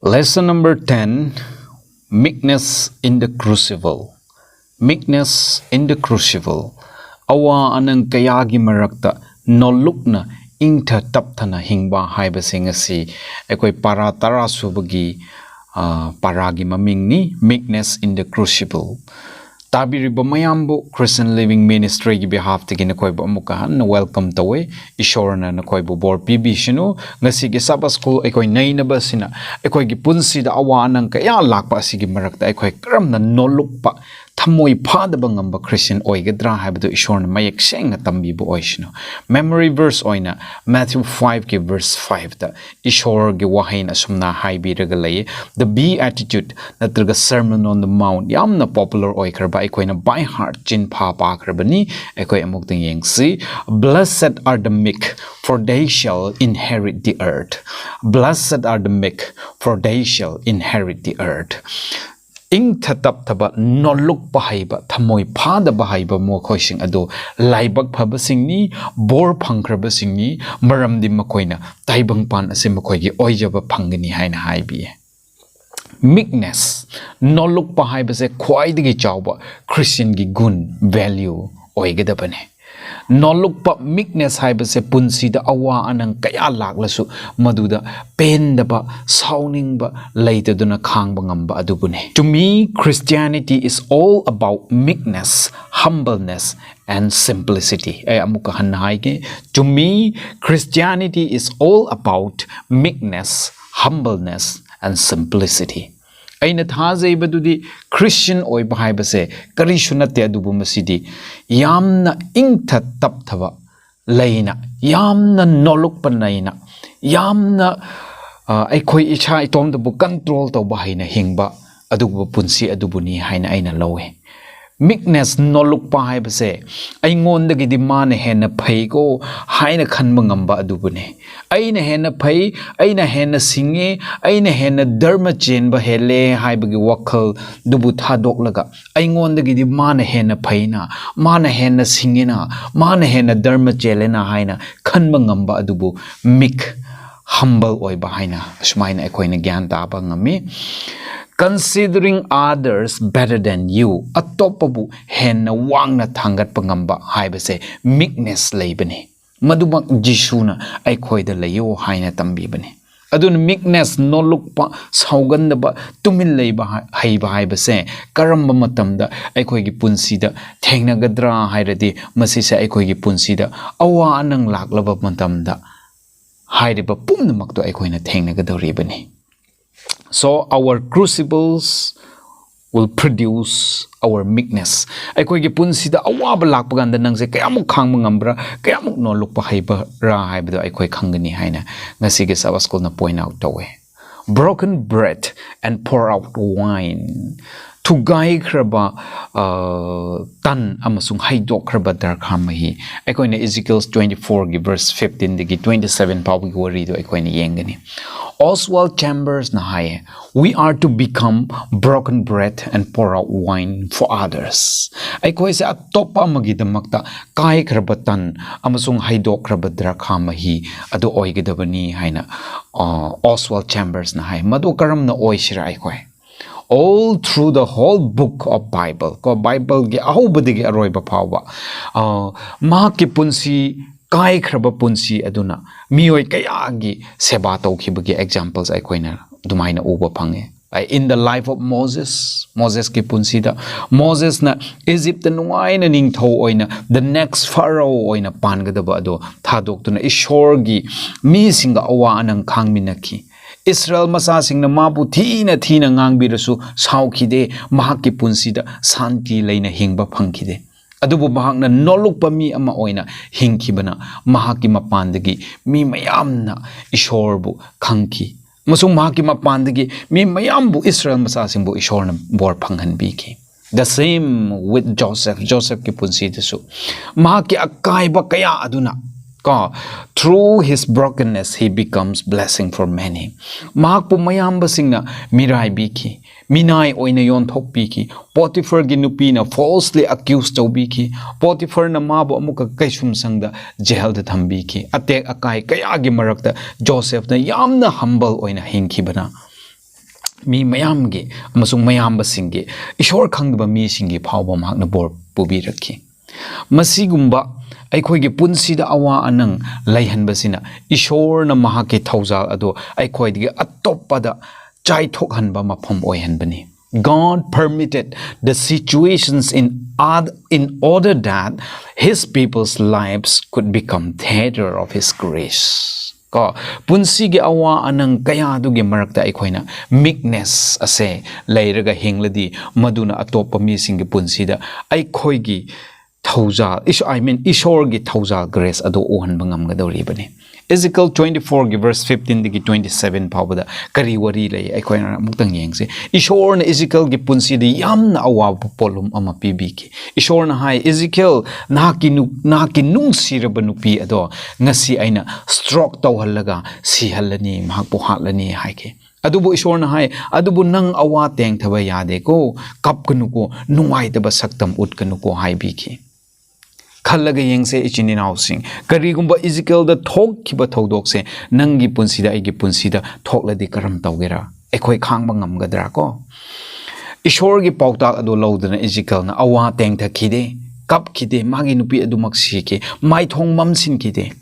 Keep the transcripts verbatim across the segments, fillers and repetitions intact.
Lesson number ten, meekness in the crucible. Meekness in the crucible. ꯑꯋꯥ ꯑꯅꯪ ꯀꯌꯥꯒꯤ ꯃꯔꯛꯇ ꯅꯣꯜꯂꯨꯛꯅ ꯏꯪꯊ ꯇꯞꯊꯅ ꯍꯤꯡꯕ ꯍꯥꯏꯕꯁꯤꯡ ꯑꯁꯤ ꯑꯩꯈꯣꯏ ꯄꯥꯔꯥ ꯇꯔꯥ ꯁꯨꯕꯒꯤ, ꯑ, ꯄꯥꯔꯥꯒꯤ ꯃꯃꯤꯡꯅꯤ, meekness in the crucible. ꯇꯥꯕꯤꯔꯤꯕ ꯃꯌꯥꯝꯕꯨ Christian Living Ministryꯒꯤ behalfꯇꯒꯤ ꯅꯈꯣꯏꯕꯨ ꯑꯃꯨꯛꯀ ꯍꯟꯅ welcome ꯇꯧꯋꯦ꯫ ꯏꯁꯣꯔꯅ ꯅꯈꯣꯏꯕꯨ ꯕꯣꯔ ꯄꯤꯕꯤꯁꯅꯨ꯫ ꯉꯁꯤꯒꯤ Sabbath School ꯑꯩꯈꯣꯏ ꯅꯩꯅꯕꯁꯤꯅ ꯑꯩꯈꯣꯏꯒꯤ ꯄꯨꯟꯁꯤꯗ ꯑꯋꯥ ꯑꯅꯪ ꯀꯌꯥ ꯂꯥꯛꯄ ꯑꯁꯤꯒꯤ ꯃꯔꯛꯇ ꯑꯩꯈꯣꯏ ꯀꯔꯝꯅ ꯅꯣꯜꯂꯨꯛꯄ, ꯊꯃꯣꯏ ꯐꯥꯗꯕ ꯉꯝꯕ Christian ꯑꯣꯏꯒꯗ꯭ꯔꯥ ꯍꯥꯏꯕꯗꯨ ꯏꯁꯣꯔꯅ ꯃꯌꯦꯛ ꯁꯦꯡꯅ ꯇꯝꯕꯤꯕ ꯑꯣꯏꯁꯅꯨ꯫ Memory verse ꯑꯣꯏꯅ Matthew fiveꯀꯤ verse fiveꯇ ꯏꯁꯣꯔꯒꯤ ꯋꯥꯍꯩꯅ ꯑꯁꯨꯝꯅ ꯍꯥꯏꯕꯤꯔꯒ ꯂꯩꯌꯦ꯫ The Beatitude ꯅꯠꯇ꯭ꯔꯒ Sermon on the Mount ꯌꯥꯝꯅ popular ꯑꯣꯏꯈ꯭ꯔꯕ, ꯑꯩꯈꯣꯏꯅ by heart ꯆꯤꯟꯐꯥ ꯄꯥꯈ꯭ꯔꯕꯅꯤ꯫ ꯑꯩꯈꯣꯏ ꯑꯃꯨꯛꯇꯪ ꯌꯦꯡꯁꯤ꯫ "Blessed are the meek, for they shall inherit the earth. Blessed are the meek, for they shall inherit the earth." ꯏꯪꯊ ꯇꯞꯊꯕ, ꯅꯣꯜꯂꯨꯛꯄ ꯍꯩꯕ, ꯊꯃꯣꯏ ꯐꯥꯗꯕ ꯍꯩꯕ ꯃꯈꯣꯏꯁꯤꯡ ꯑꯗꯨ ꯂꯥꯏꯕꯛ ꯐꯕꯁꯤꯡꯅꯤ, ꯕꯣꯔ ꯐꯪꯈ꯭ꯔꯕꯁꯤꯡꯅꯤ, ꯃꯔꯝꯗꯤ ꯃꯈꯣꯏꯅ ꯇꯥꯏꯕꯪꯄꯥꯟ ꯑꯁꯤ ꯃꯈꯣꯏꯒꯤ ꯑꯣꯏꯖꯕ ꯐꯪꯒꯅꯤ ꯍꯥꯏꯅ ꯍꯥꯏꯕꯤꯌꯦ꯫ Meekness, ꯅꯣꯜꯂꯨꯛꯄ ꯍꯥꯏꯕꯁꯦ ꯈ꯭ꯋꯥꯏꯗꯒꯤ ꯆꯥꯎꯕ Christianꯒꯤ ꯒꯨꯟ, value ꯑꯣꯏꯒꯗꯕꯅꯦ꯫ ꯅꯣꯜꯂꯨꯛꯄ, meekness ꯍꯥꯏꯕꯁꯦ ꯄꯨꯟꯁꯤꯗ ꯑꯋꯥ ꯑꯅꯪ ꯀꯌꯥ ꯂꯥꯛꯂꯁꯨ ꯃꯗꯨꯗ ꯄꯦꯟꯗꯕ, ꯁꯥꯎꯅꯤꯡꯕ ꯂꯩꯇꯗꯨꯅ ꯈꯥꯡꯕ ꯉꯝꯕ ꯑꯗꯨꯕꯨꯅꯤ꯫ To me, Christianity is all about meekness, humbleness and simplicity. ꯑꯩ ꯑꯃꯨꯛꯀ ꯍꯟꯅ ꯍꯥꯏꯒꯦ꯫ To me, Christianity is all about meekness, humbleness and simplicity. ꯑꯩꯅ ꯊꯥꯖꯩꯕꯗꯨꯗꯤ Christian ꯑꯣꯏꯕ ꯍꯥꯏꯕꯁꯦ ꯀꯔꯤꯁꯨ ꯅꯠꯇꯦ, ꯑꯗꯨꯕꯨ ꯃꯁꯤꯗꯤ ꯌꯥꯝꯅ ꯏꯪꯊ ꯇꯞꯊꯕ ꯂꯩꯅ, ꯌꯥꯝꯅ ꯅꯣꯜꯂꯨꯛꯄ ꯂꯩꯅ, ꯌꯥꯝꯅ, ꯑ, ꯑꯩꯈꯣꯏ ꯏꯁꯥ ꯏꯇꯣꯝꯇꯕꯨ control ꯇꯧꯕ ꯍꯩꯅ ꯍꯤꯡꯕ ꯑꯗꯨꯒꯨꯝꯕ ꯄꯨꯟꯁꯤ ꯑꯗꯨꯕꯨꯅꯤ ꯍꯥꯏꯅ ꯑꯩꯅ ꯂꯧꯏ꯫ Meekness, ꯅꯣꯜꯂꯨꯛꯄ ꯍꯥꯏꯕꯁꯦ ꯑꯩꯉꯣꯟꯗꯒꯤꯗꯤ ꯃꯥꯅ ꯍꯦꯟꯅ ꯐꯩꯀꯣ ꯍꯥꯏꯅ ꯈꯟꯕ ꯉꯝꯕ ꯑꯗꯨꯕꯨꯅꯤ꯫ ꯑꯩꯅ ꯍꯦꯟꯅ ꯐꯩ, ꯑꯩꯅ ꯍꯦꯟꯅ ꯁꯤꯡꯉꯦ, ꯑꯩꯅ ꯍꯦꯟꯅ ꯙꯔꯃ ꯆꯦꯟꯕ ꯍꯦꯜꯂꯦ ꯍꯥꯏꯕꯒꯤ ꯋꯥꯈꯜꯗꯨꯕꯨ ꯊꯥꯗꯣꯛꯂꯒ ꯑꯩꯉꯣꯟꯗꯒꯤꯗꯤ ꯃꯥꯅ ꯍꯦꯟꯅ ꯐꯩꯅ, ꯃꯥꯅ ꯍꯦꯟꯅ ꯁꯤꯡꯉꯦꯅ, ꯃꯥꯅ ꯍꯦꯟꯅ ꯙꯔꯃ ꯆꯦꯜꯂꯦꯅ ꯍꯥꯏꯅ ꯈꯟꯕ ꯉꯝꯕ ꯑꯗꯨꯕꯨ meek, humble ꯑꯣꯏꯕ ꯍꯥꯏꯅ ꯑꯁꯨꯃꯥꯏꯅ ꯑꯩꯈꯣꯏꯅ ꯒ꯭ꯌꯥꯟ ꯇꯥꯕ ꯉꯝꯃꯤ꯫ Considering others better than you, ꯑꯇꯣꯞꯄꯕꯨ ꯍꯦꯟꯅ ꯋꯥꯡꯅ ꯊꯥꯡꯒꯠꯄ ꯉꯝꯕ ꯍꯥꯏꯕꯁꯦ meekness ꯂꯩꯕꯅꯤ꯫ ꯃꯗꯨꯃꯛ ꯖꯤꯁꯨꯅ ꯑꯩꯈꯣꯏꯗ ꯂꯩꯌꯨ ꯍꯥꯏꯅ ꯇꯝꯕꯤꯕꯅꯤ꯫ ꯑꯗꯨꯅ meekness, ꯅꯣꯜꯂꯨꯛꯄ, ꯁꯥꯎꯒꯟꯗꯕ, ꯇꯨꯃꯤꯟ ꯂꯩꯕ ꯍꯥꯏ-, ꯍꯩꯕ ꯍꯥꯏꯕꯁꯦ ꯀꯔꯝꯕ ꯃꯇꯝꯗ ꯑꯩꯈꯣꯏꯒꯤ ꯄꯨꯟꯁꯤꯗ ꯊꯦꯡꯅꯒꯗ꯭ꯔꯥ ꯍꯥꯏꯔꯗꯤ, ꯃꯁꯤꯁꯦ ꯑꯩꯈꯣꯏꯒꯤ ꯄꯨꯟꯁꯤꯗ ꯑꯋꯥ ꯑꯅꯪ ꯂꯥꯛꯂꯕ ꯃꯇꯝꯗ ꯍꯥꯏꯔꯤꯕ ꯄꯨꯝꯅꯃꯛꯇꯣ ꯑꯩꯈꯣꯏꯅ ꯊꯦꯡꯅꯒꯗꯧꯔꯤꯕꯅꯤ꯫ So our crucibles will produce our meekness. ꯑꯩꯈꯣꯏꯒꯤ ꯄꯨꯟꯁꯤꯗ ꯑꯋꯥꯕ ꯂꯥꯛꯄ ꯀꯥꯟꯗ ꯅꯪꯁꯦ ꯀꯌꯥꯃꯨꯛ ꯈꯥꯡꯕ ꯉꯝꯕ꯭ꯔꯥ, ꯀꯌꯥꯃꯨꯛ ꯅꯣꯜꯂꯨꯛꯄ ꯍꯩꯕ꯭ꯔꯥ ꯍꯥꯏꯕꯗꯣ ꯑꯩꯈꯣꯏ ꯈꯪꯒꯅꯤ ꯍꯥꯏꯅ ꯉꯁꯤꯒꯤ Sabbath Schoolꯅ point out ꯇꯧꯋꯦ꯫ Broken bread and pour out wine. ꯊꯨꯒꯥꯏꯈ꯭ꯔꯕ, ꯑ, ꯇꯟ ꯑꯃꯁꯨꯡ ꯍꯩꯗꯣꯛꯈ꯭ꯔꯕ ꯗ꯭ꯔꯈꯥ ꯃꯍꯤ꯫ ꯑꯩꯈꯣꯏꯅ Ezekiel twenty fourꯒꯤ verse fifteenꯗꯒꯤ twenty seven ꯐꯥꯎꯕꯒꯤ ꯋꯥꯔꯤꯗꯣ ꯑꯩꯈꯣꯏꯅ ꯌꯦꯡꯒꯅꯤ꯫ Oswald Chambersꯅ ꯍꯥꯏꯌꯦ, "We are to become broken bread and pour out wine for others." ꯑꯩꯈꯣꯏꯁꯦ ꯑꯇꯣꯞꯄ ꯑꯃꯒꯤꯗꯃꯛꯇ ꯀꯥꯏꯈ꯭ꯔꯕ ꯇꯟ ꯑꯃꯁꯨꯡ ꯍꯩꯗꯣꯛꯈ꯭ꯔꯕ ꯗ꯭ꯔꯈꯥ ꯃꯍꯤ ꯑꯗꯨ ꯑꯣꯏꯒꯗꯕꯅꯤ ꯍꯥꯏꯅ, ꯑ, Oswald Chambersꯅ ꯍꯥꯏ꯫ ꯃꯗꯨ ꯀꯔꯝꯅ ꯑꯣꯏꯁꯤꯔꯥ ꯑꯩꯈꯣꯏ? All through the whole book of Bible, ꯀꯣ, Bibleꯒꯤ ꯑꯍꯧꯕꯗꯒꯤ ꯑꯔꯣꯏꯕ ꯐꯥꯎꯕ, ꯑ, ꯃꯍꯥꯛꯀꯤ ꯄꯨꯟꯁꯤ, ꯀꯥꯏꯈ꯭ꯔꯕ ꯄꯨꯟꯁꯤ ꯑꯗꯨꯅ ꯃꯤꯑꯣꯏ ꯀꯌꯥꯒꯤ ꯁꯦꯕꯥ ꯇꯧꯈꯤꯕꯒꯤ examples ꯑꯩꯈꯣꯏꯅ ꯑꯗꯨꯃꯥꯏꯅ ꯎꯕ ꯐꯪꯉꯦ꯫ In the life of Moses, ꯃꯣꯁꯦꯁꯀꯤ ꯄꯨꯟꯁꯤꯗ, ꯃꯣꯁꯦꯁꯅ ꯏꯖꯤꯞꯇ ꯅꯨꯡꯉꯥꯏꯅ ꯅꯤꯡꯊꯧ ꯑꯣꯏꯅ, the next Pharaoh ꯑꯣꯏꯅ ꯄꯥꯟꯒꯗꯕ ꯑꯗꯣ ꯊꯥꯗꯣꯛꯇꯨꯅ ꯏꯁꯣꯔꯒꯤ ꯃꯤꯁꯤꯡꯒ ꯑꯋꯥ ꯑꯅꯪ ꯈꯥꯡꯃꯤꯟꯅꯈꯤ꯫ ꯏꯁꯔꯥꯌꯦꯜ ꯃꯆꯥꯁꯤꯡꯅ ꯃꯥꯕꯨ ꯊꯤꯅ ꯊꯤꯅ ꯉꯥꯡꯕꯤꯔꯁꯨ ꯁꯥꯎꯈꯤꯗꯦ, ꯃꯍꯥꯛꯀꯤ ꯄꯨꯟꯁꯤꯗ ꯁꯥꯟꯇꯤ ꯂꯩꯅ ꯍꯤꯡꯕ ꯐꯪꯈꯤꯗꯦ꯫ ꯑꯗꯨꯕꯨ ꯃꯍꯥꯛꯅ ꯅꯣꯜꯂꯨꯛꯄ ꯃꯤ ꯑꯃ ꯑꯣꯏꯅ ꯍꯤꯡꯈꯤꯕꯅ ꯃꯍꯥꯛꯀꯤ ꯃꯄꯥꯟꯗꯒꯤ ꯃꯤ ꯃꯌꯥꯝꯅ ꯏꯁꯣꯔꯕꯨ ꯈꯪꯈꯤ, ꯑꯃꯁꯨꯡ ꯃꯍꯥꯛꯀꯤ ꯃꯄꯥꯟꯗꯒꯤ ꯃꯤ ꯃꯌꯥꯝꯕꯨ, ꯏꯁꯔꯥꯌꯦꯜ ꯃꯆꯥꯁꯤꯡꯕꯨ ꯏꯁꯣꯔꯅ ꯕꯣꯔ ꯐꯪꯍꯟꯕꯤꯈꯤ꯫ The same with Joseph, ꯖꯣꯁꯦꯐꯀꯤ ꯄꯨꯟꯁꯤꯗꯁꯨ ꯃꯍꯥꯛꯀꯤ ꯑꯀꯥꯏꯕ ꯀꯌꯥ ꯑꯗꯨꯅ ꯀꯣ, "Through his brokenness, he becomes blessing for many." ꯃꯍꯥꯛꯄꯨ ꯃꯌꯥꯝꯕꯁꯤꯡꯅ ꯃꯤꯔꯥꯏꯕꯤꯈꯤ, ꯃꯤꯅꯥꯏ ꯑꯣꯏꯅ ꯌꯣꯟꯊꯣꯛꯄꯤꯈꯤ꯫ ꯄꯣꯇꯤꯐꯔꯒꯤ ꯅꯨꯄꯤꯅ falsely accuse ꯇꯧꯕꯤꯈꯤ꯫ ꯄꯣꯇꯤꯐꯔꯅ ꯃꯥꯕꯨ ꯑꯃꯨꯛꯀ ꯀꯩꯁꯨꯝꯁꯪꯗ ꯖꯦꯜꯗ ꯊꯝꯕꯤꯈꯤ꯫ ꯑꯇꯦꯛ ꯑꯀꯥꯏ ꯀꯌꯥꯒꯤ ꯃꯔꯛꯇ ꯖꯣꯁꯦꯐꯅ ꯌꯥꯝꯅ humble ꯑꯣꯏꯅ ꯍꯤꯡꯈꯤꯕꯅ ꯃꯤ ꯃꯌꯥꯝꯒꯤ ꯑꯃꯁꯨꯡ ꯃꯌꯥꯝꯕꯁꯤꯡꯒꯤ, ꯏꯁꯣꯔ ꯈꯪꯗꯕ ꯃꯤꯁꯤꯡꯒꯤ ꯐꯥꯎꯕ ꯃꯍꯥꯛꯅ ꯕꯣꯔ ꯄꯨꯕꯤꯔꯛꯈꯤ꯫ ꯃꯁꯤꯒꯨꯝꯕ ꯑꯩꯈꯣꯏꯒꯤ ꯄꯨꯟꯁꯤꯗ ꯑꯋꯥ ꯑꯅꯪ ꯂꯩꯍꯟꯕꯁꯤꯅ ꯏꯁꯣꯔꯅ ꯃꯍꯥꯛꯀꯤ ꯊꯧꯖꯥꯜ ꯑꯗꯨ ꯑꯩꯈꯣꯏꯗꯒꯤ ꯑꯇꯣꯞꯄꯗ ꯆꯥꯏꯊꯣꯛꯍꯟꯕ ꯃꯐꯝ ꯑꯣꯏꯍꯟꯕꯅꯤ꯫ God permitted the situations in, oth- in order that his people's lives could become theater of his grace. ꯀꯣ, ꯄꯨꯟꯁꯤꯒꯤ ꯑꯋꯥ ꯑꯅꯪ ꯀꯌꯥꯗꯨꯒꯤ ꯃꯔꯛꯇ ꯑꯩꯈꯣꯏꯅ meekness ꯑꯁꯦ ꯂꯩꯔꯒ ꯍꯤꯡꯂꯗꯤ, ꯃꯗꯨꯅ ꯑꯇꯣꯞꯄ ꯃꯤꯁꯤꯡꯒꯤ ꯄꯨꯟꯁꯤꯗ ꯑꯩꯈꯣꯏꯒꯤ ꯊꯧꯖꯥꯜ, ꯏꯁ-, I mean, ꯏꯁꯣꯔꯒꯤ ꯊꯧꯖꯥꯜ, grace ꯑꯗꯨ ꯎꯍꯟꯕ ꯉꯝꯒꯗꯧꯔꯤꯕꯅꯤ꯫ Ezekiel twenty fourꯒꯤ verse fifteenꯗꯒꯤ twenty seven ꯐꯥꯎꯕꯗ ꯀꯔꯤ ꯋꯥꯔꯤ ꯂꯩ? ꯑꯩꯈꯣꯏꯅ ꯑꯃꯨꯛꯇꯪ ꯌꯦꯡꯁꯤ꯫ ꯏꯁꯣꯔꯅ ꯏꯖꯤꯀꯦꯜꯒꯤ ꯄꯨꯟꯁꯤꯗ ꯌꯥꯝꯅ ꯑꯋꯥꯕ ꯄꯣꯠꯂꯨꯝ ꯑꯃ ꯄꯤꯕꯤꯈꯤ꯫ ꯏꯁꯣꯔꯅ ꯍꯥꯏ, "ꯏꯖꯤꯀꯦꯜ, ꯅꯍꯥꯛꯀꯤ ꯅꯨ-, ꯅꯍꯥꯛꯀꯤ ꯅꯨꯡꯁꯤꯔꯕ ꯅꯨꯄꯤ ꯑꯗꯣ ꯉꯁꯤ ꯑꯩꯅ stroke ꯇꯧꯍꯜꯂꯒ ꯁꯤꯍꯜꯂꯅꯤ, ꯃꯍꯥꯛꯄꯨ ꯍꯥꯠꯂꯅꯤ" ꯍꯥꯏꯈꯤ꯫ ꯑꯗꯨꯕꯨ ꯏꯁꯣꯔꯅ ꯍꯥꯏ, "ꯑꯗꯨꯕꯨ ꯅꯪ ꯑꯋꯥ ꯇꯦꯡꯊꯕ ꯌꯥꯗꯦꯀꯣ, ꯀꯞꯀꯅꯨꯀꯣ, ꯅꯨꯡꯉꯥꯏꯇꯕ ꯁꯛꯇꯝ ꯎꯠꯀꯅꯨꯀꯣ" ꯍꯥꯏꯕꯤꯈꯤ꯫ ꯈꯜꯂꯒ ꯌꯦꯡꯁꯦ, ꯏꯆꯤꯟ ꯏꯅꯥꯎꯁꯤꯡ, ꯀꯔꯤꯒꯨꯝꯕ ꯏꯖꯤꯀꯦꯜꯗ ꯊꯣꯛꯈꯤꯕ ꯊꯧꯗꯣꯛꯁꯦ ꯅꯪꯒꯤ ꯄꯨꯟꯁꯤꯗ, ꯑꯩꯒꯤ ꯄꯨꯟꯁꯤꯗ ꯊꯣꯛꯂꯗꯤ ꯀꯔꯝ ꯇꯧꯒꯦꯔꯥ? ꯑꯩꯈꯣꯏ ꯈꯥꯡꯕ ꯉꯝꯒꯗ꯭ꯔꯥ ꯀꯣ? ꯏꯁꯣꯔꯒꯤ ꯄꯥꯎꯇꯥꯛ ꯑꯗꯨ ꯂꯧꯗꯨꯅ ꯏꯖꯤꯀꯦꯜꯅ ꯑꯋꯥ ꯇꯦꯡꯊꯈꯤꯗꯦ, ꯀꯞꯈꯤꯗꯦ, ꯃꯥꯒꯤ ꯅꯨꯄꯤ ꯑꯗꯨꯃꯛ ꯁꯤꯈꯤ, ꯃꯥꯏꯊꯣꯡ ꯃꯝꯁꯤꯟꯈꯤꯗꯦ꯫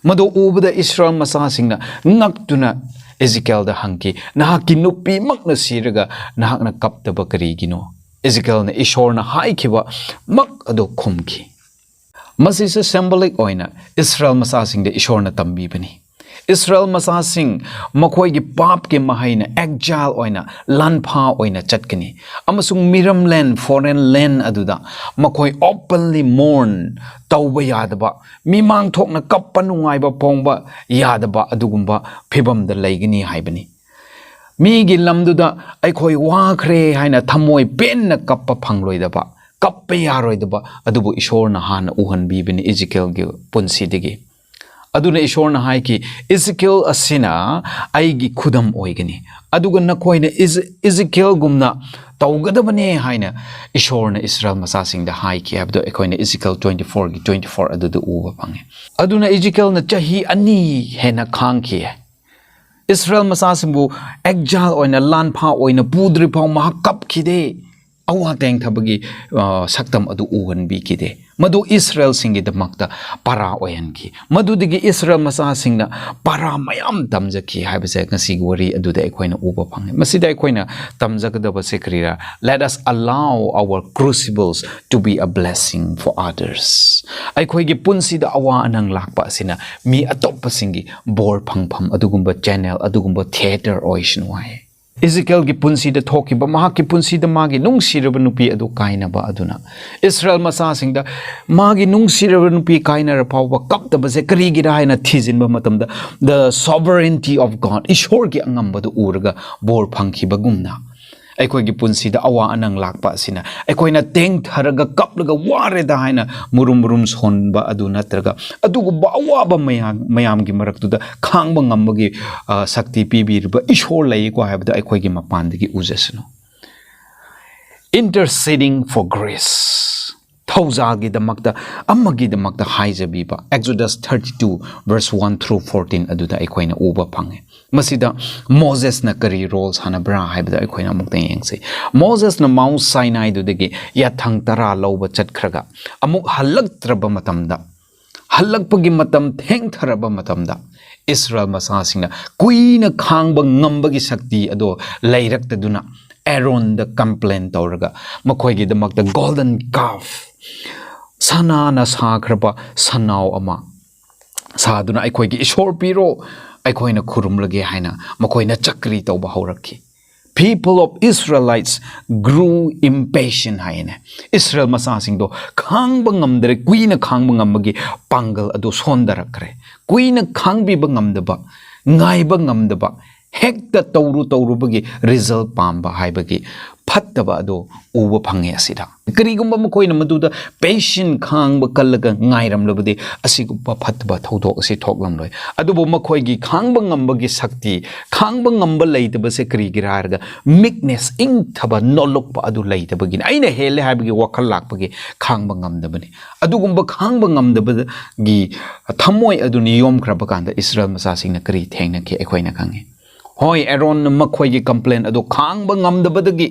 ꯃꯗꯨ ꯎꯕꯗ ꯏꯁꯔꯥꯌꯦꯜ ꯃꯆꯥꯁꯤꯡꯅ ꯉꯛꯇꯨꯅ ꯏꯖꯤꯀꯦꯜꯗ ꯍꯪꯈꯤ, "ꯅꯍꯥꯛꯀꯤ ꯅꯨꯄꯤꯃꯛꯅ ꯁꯤꯔꯒ ꯅꯍꯥꯛꯅ ꯀꯞꯇꯕ ꯀꯔꯤꯒꯤꯅꯣ?" ꯏꯖꯤꯀꯦꯜꯅ ꯏꯁꯣꯔꯅ ꯍꯥꯏꯈꯤꯕ ꯃꯛ ꯑꯗꯨ ꯈꯨꯝꯈꯤ꯫ ꯃꯁꯤꯁꯦ symbolic ꯑꯣꯏꯅ ꯏꯁꯔꯥꯌꯦꯜ ꯃꯆꯥꯁꯤꯡꯗ ꯏꯁꯣꯔꯅ ꯇꯝꯕꯤꯕꯅꯤ꯫ ꯏꯁꯔꯥꯌꯦꯜ ꯃꯆꯥꯁꯤꯡ ꯃꯈꯣꯏꯒꯤ ꯄꯥꯞꯀꯤ ꯃꯍꯩꯅ exile ꯑꯣꯏꯅ, ꯂꯥꯟꯐꯥ ꯑꯣꯏꯅ ꯆꯠꯀꯅꯤ, ꯑꯃꯁꯨꯡ ꯃꯤꯔꯝꯂꯦꯟ, foreign land ꯑꯗꯨꯗ ꯃꯈꯣꯏ openly mourn ꯇꯧꯕ ꯌꯥꯗꯕ, ꯃꯤꯃꯥꯡ ꯊꯣꯛꯅ ꯀꯞꯄ, ꯅꯨꯡꯉꯥꯏꯕ ꯐꯣꯡꯕ ꯌꯥꯗꯕ ꯑꯗꯨꯒꯨꯝꯕ ꯐꯤꯕꯝꯗ ꯂꯩꯒꯅꯤ ꯍꯥꯏꯕꯅꯤ꯫ ꯃꯤꯒꯤ ꯂꯝꯗꯨꯗ ꯑꯩꯈꯣꯏ ꯋꯥꯈ꯭ꯔꯦ ꯍꯥꯏꯅ ꯊꯃꯣꯏ ꯄꯦꯟꯅ ꯀꯞꯄ ꯐꯪꯂꯣꯏꯗꯕ, ꯀꯞꯄ ꯌꯥꯔꯣꯏꯗꯕ ꯑꯗꯨꯕꯨ ꯏꯁꯣꯔꯅ ꯍꯥꯟꯅ ꯎꯍꯟꯕꯤꯕꯅꯤ ꯏꯖꯤꯀꯦꯜꯒꯤ ꯄꯨꯟꯁꯤꯗꯒꯤ꯫ ꯑꯗꯨꯅ ꯏꯁꯣꯔꯅ ꯍꯥꯏꯈꯤ, "ꯏꯖꯤꯀꯦꯜ ꯑꯁꯤꯅ ꯑꯩꯒꯤ ꯈꯨꯗꯝ ꯑꯣꯏꯒꯅꯤ, ꯑꯗꯨꯒ ꯅꯈꯣꯏꯅ ꯏꯖ-, ꯏꯖꯤꯀꯦꯜꯒꯨꯝꯅ ꯇꯧꯒꯗꯕꯅꯦ" ꯍꯥꯏꯅ ꯏꯁꯣꯔꯅ ꯏꯁꯔꯥꯌꯦꯜ ꯃꯆꯥꯁꯤꯡꯗ ꯍꯥꯏꯈꯤ ꯍꯥꯏꯕꯗꯣ ꯑꯩꯈꯣꯏꯅ ꯏꯖꯤꯀꯦꯜ twenty fourꯒꯤ twenty four ꯑꯗꯨꯗ ꯎꯕ ꯐꯪꯉꯤ꯫ ꯑꯗꯨꯅ ꯏꯖꯤꯀꯦꯜꯅ ꯆꯍꯤ ꯑꯅꯤ ꯍꯦꯟꯅ ꯈꯥꯡꯈꯤ꯫ ꯏꯁꯔꯥꯌꯦꯜ ꯃꯆꯥꯁꯤꯡꯕꯨ ꯑꯦꯛꯖꯥꯏꯜ ꯑꯣꯏꯅ, ꯂꯥꯟꯐꯥ ꯑꯣꯏꯅ ꯄꯨꯗ꯭ꯔꯤꯐꯥꯎ ꯃꯍꯥꯛ ꯀꯞꯈꯤꯗꯦ꯫ ꯑꯋꯥ ꯇꯦꯡꯊꯕꯒꯤ, ꯑ, ꯁꯛꯇꯝ ꯑꯗꯨ ꯎꯍꯟꯕꯤꯈꯤꯗꯦ꯫ ꯃꯗꯨ ꯏꯁꯔꯥꯌꯦꯜꯁꯤꯡꯒꯤꯗꯃꯛꯇ ꯄꯔꯥ ꯑꯣꯏꯍꯟꯈꯤ꯫ ꯃꯗꯨꯗꯒꯤ ꯏꯁꯔꯥꯌꯦꯜ ꯃꯆꯥꯁꯤꯡꯅ ꯄꯔꯥ ꯃꯌꯥꯝ ꯇꯝꯖꯈꯤ ꯍꯥꯏꯕꯁꯦ ꯉꯁꯤꯒꯤ ꯋꯥꯔꯤ ꯑꯗꯨꯗ ꯑꯩꯈꯣꯏꯅ ꯎꯕ ꯐꯪꯉꯤ꯫ ꯃꯁꯤꯗ ꯑꯩꯈꯣꯏꯅ ꯇꯝꯖꯒꯗꯕꯁꯦ ꯀꯔꯤꯔꯥ? "Let us allow our crucibles to be a blessing for others." ꯑꯩꯈꯣꯏꯒꯤ ꯄꯨꯟꯁꯤꯗ ꯑꯋꯥ ꯑꯅꯪ ꯂꯥꯛꯄ ꯑꯁꯤꯅ ꯃꯤ ꯑꯇꯣꯞꯄꯁꯤꯡꯒꯤ ꯕꯣꯔ ꯐꯪꯐꯝ ꯑꯗꯨꯒꯨꯝꯕ ꯆꯦꯅꯦꯜ, ꯑꯗꯨꯒꯨꯝꯕ ꯊꯤꯌꯦꯇꯔ ꯑꯣꯏꯁꯅꯨ ꯍꯥꯏ꯫ ꯏꯖꯤꯀꯦꯜꯒꯤ ꯄꯨꯟꯁꯤꯗ ꯊꯣꯛꯈꯤꯕ, ꯃꯍꯥꯛꯀꯤ ꯄꯨꯟꯁꯤꯗ ꯃꯥꯒꯤ ꯅꯨꯡꯁꯤꯔꯕ ꯅꯨꯄꯤ ꯑꯗꯨ ꯀꯥꯏꯅꯕ ꯑꯗꯨꯅ ꯏꯁꯔꯥꯌꯦꯜ ꯃꯆꯥꯁꯤꯡꯗ ꯃꯥꯒꯤ ꯅꯨꯡꯁꯤꯔꯕ ꯅꯨꯄꯤ ꯀꯥꯏꯅꯔ ꯐꯥꯎꯕ ꯀꯞꯇꯕꯁꯦ ꯀꯔꯤꯒꯤꯔꯥ ꯍꯥꯏꯅ ꯊꯤꯖꯤꯟꯕ ꯃꯇꯝꯗ, the sovereignty of God, ꯏꯁꯣꯔꯒꯤ ꯑꯉꯝꯕꯗꯨ ꯎꯔꯒ ꯕꯣꯔ ꯐꯪꯈꯤꯕꯒꯨꯝꯅ, ꯑꯩꯈꯣꯏꯒꯤ ꯄꯨꯟꯁꯤꯗ ꯑꯋꯥ ꯑꯅꯪ ꯂꯥꯛꯄ ꯑꯁꯤꯅ ꯑꯩꯈꯣꯏꯅ ꯇꯦꯡꯊꯔꯒ ꯀꯞꯂꯒ ꯋꯥꯔꯦꯗ ꯍꯥꯏꯅ ꯃꯨꯔꯨꯝ ꯃꯨꯔꯨꯝ ꯁꯣꯟꯕ ꯑꯗꯨ ꯅꯠꯇ꯭ꯔꯒ, ꯑꯗꯨꯒꯨꯝꯕ ꯑꯋꯥꯕ ꯃꯌꯥꯝ, ꯃꯌꯥꯝꯒꯤ ꯃꯔꯛꯇꯨꯗ ꯈꯥꯡꯕ ꯉꯝꯕꯒꯤ, ꯑ, ꯁꯛꯇꯤ ꯄꯤꯕꯤꯔꯤꯕ ꯏꯁꯣꯔ ꯂꯩꯀꯣ ꯍꯥꯏꯕꯗꯣ ꯑꯩꯈꯣꯏꯒꯤ ꯃꯄꯥꯟꯗꯒꯤ ꯎꯖꯁꯅꯨ꯫ Interceding for grace, ꯊꯧꯖꯥꯜꯒꯤꯗꯃꯛꯇ, ꯑꯃꯒꯤꯗꯃꯛꯇ ꯍꯥꯏꯖꯕꯤꯕ, Exodus thirty two verse one through fourteen ꯑꯗꯨꯗ ꯑꯩꯈꯣꯏꯅ ꯎꯕ ꯐꯪꯉꯤ꯫ ꯃꯁꯤꯗ ꯃꯣꯖꯦꯁꯅ ꯀꯔꯤ ꯔꯣꯜ ꯁꯥꯟꯅꯕ꯭ꯔꯥ ꯍꯥꯏꯕꯗꯣ ꯑꯩꯈꯣꯏꯅ ꯑꯃꯨꯛꯇ ꯌꯦꯡꯁꯤ꯫ ꯃꯣꯖꯦꯁꯅ ꯃꯥꯎꯟ ꯁꯥꯏꯅꯥꯏꯗꯨꯗꯒꯤ ꯌꯥꯊꯪ ꯇꯔꯥ ꯂꯧꯕ ꯆꯠꯈ꯭ꯔꯒ, ꯑꯃꯨꯛ ꯍꯜꯂꯛꯇ꯭ꯔꯕ ꯃꯇꯝꯗ, ꯍꯜꯂꯛꯄꯒꯤ ꯃꯇꯝ ꯊꯦꯡꯊꯔꯕ ꯃꯇꯝꯗ, ꯏꯁꯔꯥꯌꯦꯜ ꯃꯆꯥꯁꯤꯡꯅ ꯀꯨꯏꯅ ꯈꯥꯡꯕ ꯉꯝꯕꯒꯤ ꯁꯛꯇꯤ ꯑꯗꯣ ꯂꯩꯔꯛꯇꯗꯨꯅ, ꯑꯦꯔꯣꯟꯗ ꯀꯝꯄ꯭ꯂꯦꯟ ꯇꯧꯔꯒ, ꯃꯈꯣꯏꯒꯤꯗꯃꯛꯇ ꯒꯣꯜꯗꯟ ꯀꯥꯐ, ꯁꯅꯥꯅ ꯁꯥꯈ꯭ꯔꯕ ꯁꯟꯅꯥꯎ ꯑꯃ ꯁꯥꯗꯨꯅ, "ꯑꯩꯈꯣꯏꯒꯤ ꯏꯁꯣꯔ ꯄꯤꯔꯣ, ꯑꯩꯈꯣꯏꯅ ꯈꯨꯔꯨꯝꯂꯒꯦ" ꯍꯥꯏꯅ ꯃꯈꯣꯏꯅ ꯆꯀ꯭ꯔꯤ ꯇꯧꯕ ꯍꯧꯔꯛꯈꯤ꯫ People of Israelites grew impatient ꯍꯥꯏꯅꯦ꯫ ꯏꯁꯔꯥꯌꯦꯜ ꯃꯆꯥꯁꯤꯡꯗꯣ ꯈꯥꯡꯕ ꯉꯝꯗ꯭ꯔꯦ, ꯀꯨꯏꯅ ꯈꯥꯡꯕ ꯉꯝꯕꯒꯤ ꯄꯥꯡꯒꯜ ꯑꯗꯨ ꯁꯣꯟꯊꯔꯛꯈ꯭ꯔꯦ꯫ ꯀꯨꯏꯅ ꯈꯥꯡꯕꯤꯕ ꯉꯝꯗꯕ, ꯉꯥꯏꯕ ꯉꯝꯗꯕ, ꯍꯦꯛꯇ ꯇꯧꯔꯨ ꯇꯧꯔꯨꯕꯒꯤ ꯔꯤꯖꯜ ꯄꯥꯝꯕ ꯍꯥꯏꯕꯒꯤ ꯐꯠꯇꯕ ꯑꯗꯨ ꯎꯕ ꯐꯪꯉꯦ ꯑꯁꯤꯗ꯫ ꯀꯔꯤꯒꯨꯝꯕ ꯃꯈꯣꯏꯅ ꯃꯗꯨꯗ ꯄꯦꯁꯦꯟ, ꯈꯥꯡꯕ ꯀꯜꯂꯒ ꯉꯥꯏꯔꯝꯂꯕꯗꯤ ꯑꯁꯤꯒꯨꯝꯕ ꯐꯠꯇꯕ ꯊꯧꯗꯣꯛ ꯑꯁꯤ ꯊꯣꯛꯂꯝꯂꯣꯏ꯫ ꯑꯗꯨꯕꯨ ꯃꯈꯣꯏꯒꯤ ꯈꯥꯡꯕ ꯉꯝꯕꯒꯤ ꯁꯛꯇꯤ, ꯈꯥꯡꯕ ꯉꯝꯕ ꯂꯩꯇꯕꯁꯦ ꯀꯔꯤꯒꯤꯔꯥ ꯍꯥꯏꯔꯒ ꯃꯤꯛꯅꯦꯁ, ꯏꯪꯊꯕ, ꯅꯣꯜꯂꯛꯄ ꯑꯗꯨ ꯂꯩꯇꯕꯒꯤꯅꯤ꯫ ꯑꯩꯅ ꯍꯦꯜꯂꯦ ꯍꯥꯏꯕꯒꯤ ꯋꯥꯈꯜ ꯂꯥꯛꯄꯒꯤ ꯈꯥꯡꯕ ꯉꯝꯗꯕꯅꯤ꯫ ꯑꯗꯨꯒꯨꯝꯕ ꯈꯥꯡꯕ ꯉꯝꯗꯕꯒꯤ ꯊꯃꯣꯏ ꯑꯗꯨꯅ ꯌꯣꯝꯈ꯭ꯔꯕ ꯀꯥꯟꯗ ꯏꯁꯔꯥꯌꯦꯜ ꯃꯆꯥꯁꯤꯡꯅ ꯀꯔꯤ ꯊꯦꯡꯅꯈꯤ ꯑꯩꯈꯣꯏꯅ ꯈꯪꯉꯤ꯫ ꯍꯣꯏ, ꯑꯦꯔꯣꯟꯅ ꯃꯈꯣꯏꯒꯤ ꯀꯝꯄ꯭ꯂꯦꯟ ꯑꯗꯨ ꯈꯥꯡꯕ ꯉꯝꯗꯕꯗꯒꯤ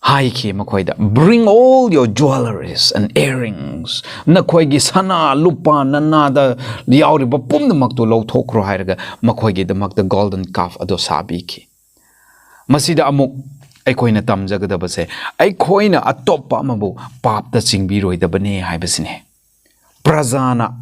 ꯍꯥꯏꯈꯤ ꯃꯈꯣꯏꯗ, "Bring all your jewelries and earrings, ꯅꯈꯣꯏꯒꯤ ꯁꯅꯥ ꯂꯨꯄꯥ, ꯅꯅꯥꯗ ꯌꯥꯎꯔꯤꯕ ꯄꯨꯝꯅꯃꯛꯇꯨ ꯂꯧꯊꯣꯛꯈ꯭ꯔꯣ" ꯍꯥꯏꯔꯒ ꯃꯈꯣꯏꯒꯤꯗꯃꯛꯇ ꯒꯣꯜꯗꯟ ꯀꯥꯐ ꯑꯗꯨ ꯁꯥꯕꯤꯈꯤ꯫ ꯃꯁꯤꯗ ꯑꯃꯨꯛ ꯑꯩꯈꯣꯏꯅ ꯇꯝꯖꯒꯗꯕꯁꯦ, ꯑꯩꯈꯣꯏꯅ ꯑꯇꯣꯞꯄ ꯑꯃꯕꯨ ꯄꯥꯞꯇ ꯆꯤꯡꯕꯤꯔꯣꯏꯗꯕꯅꯤ ꯍꯥꯏꯕꯁꯤꯅꯤ꯫ ꯄ꯭ꯔꯖꯥꯅ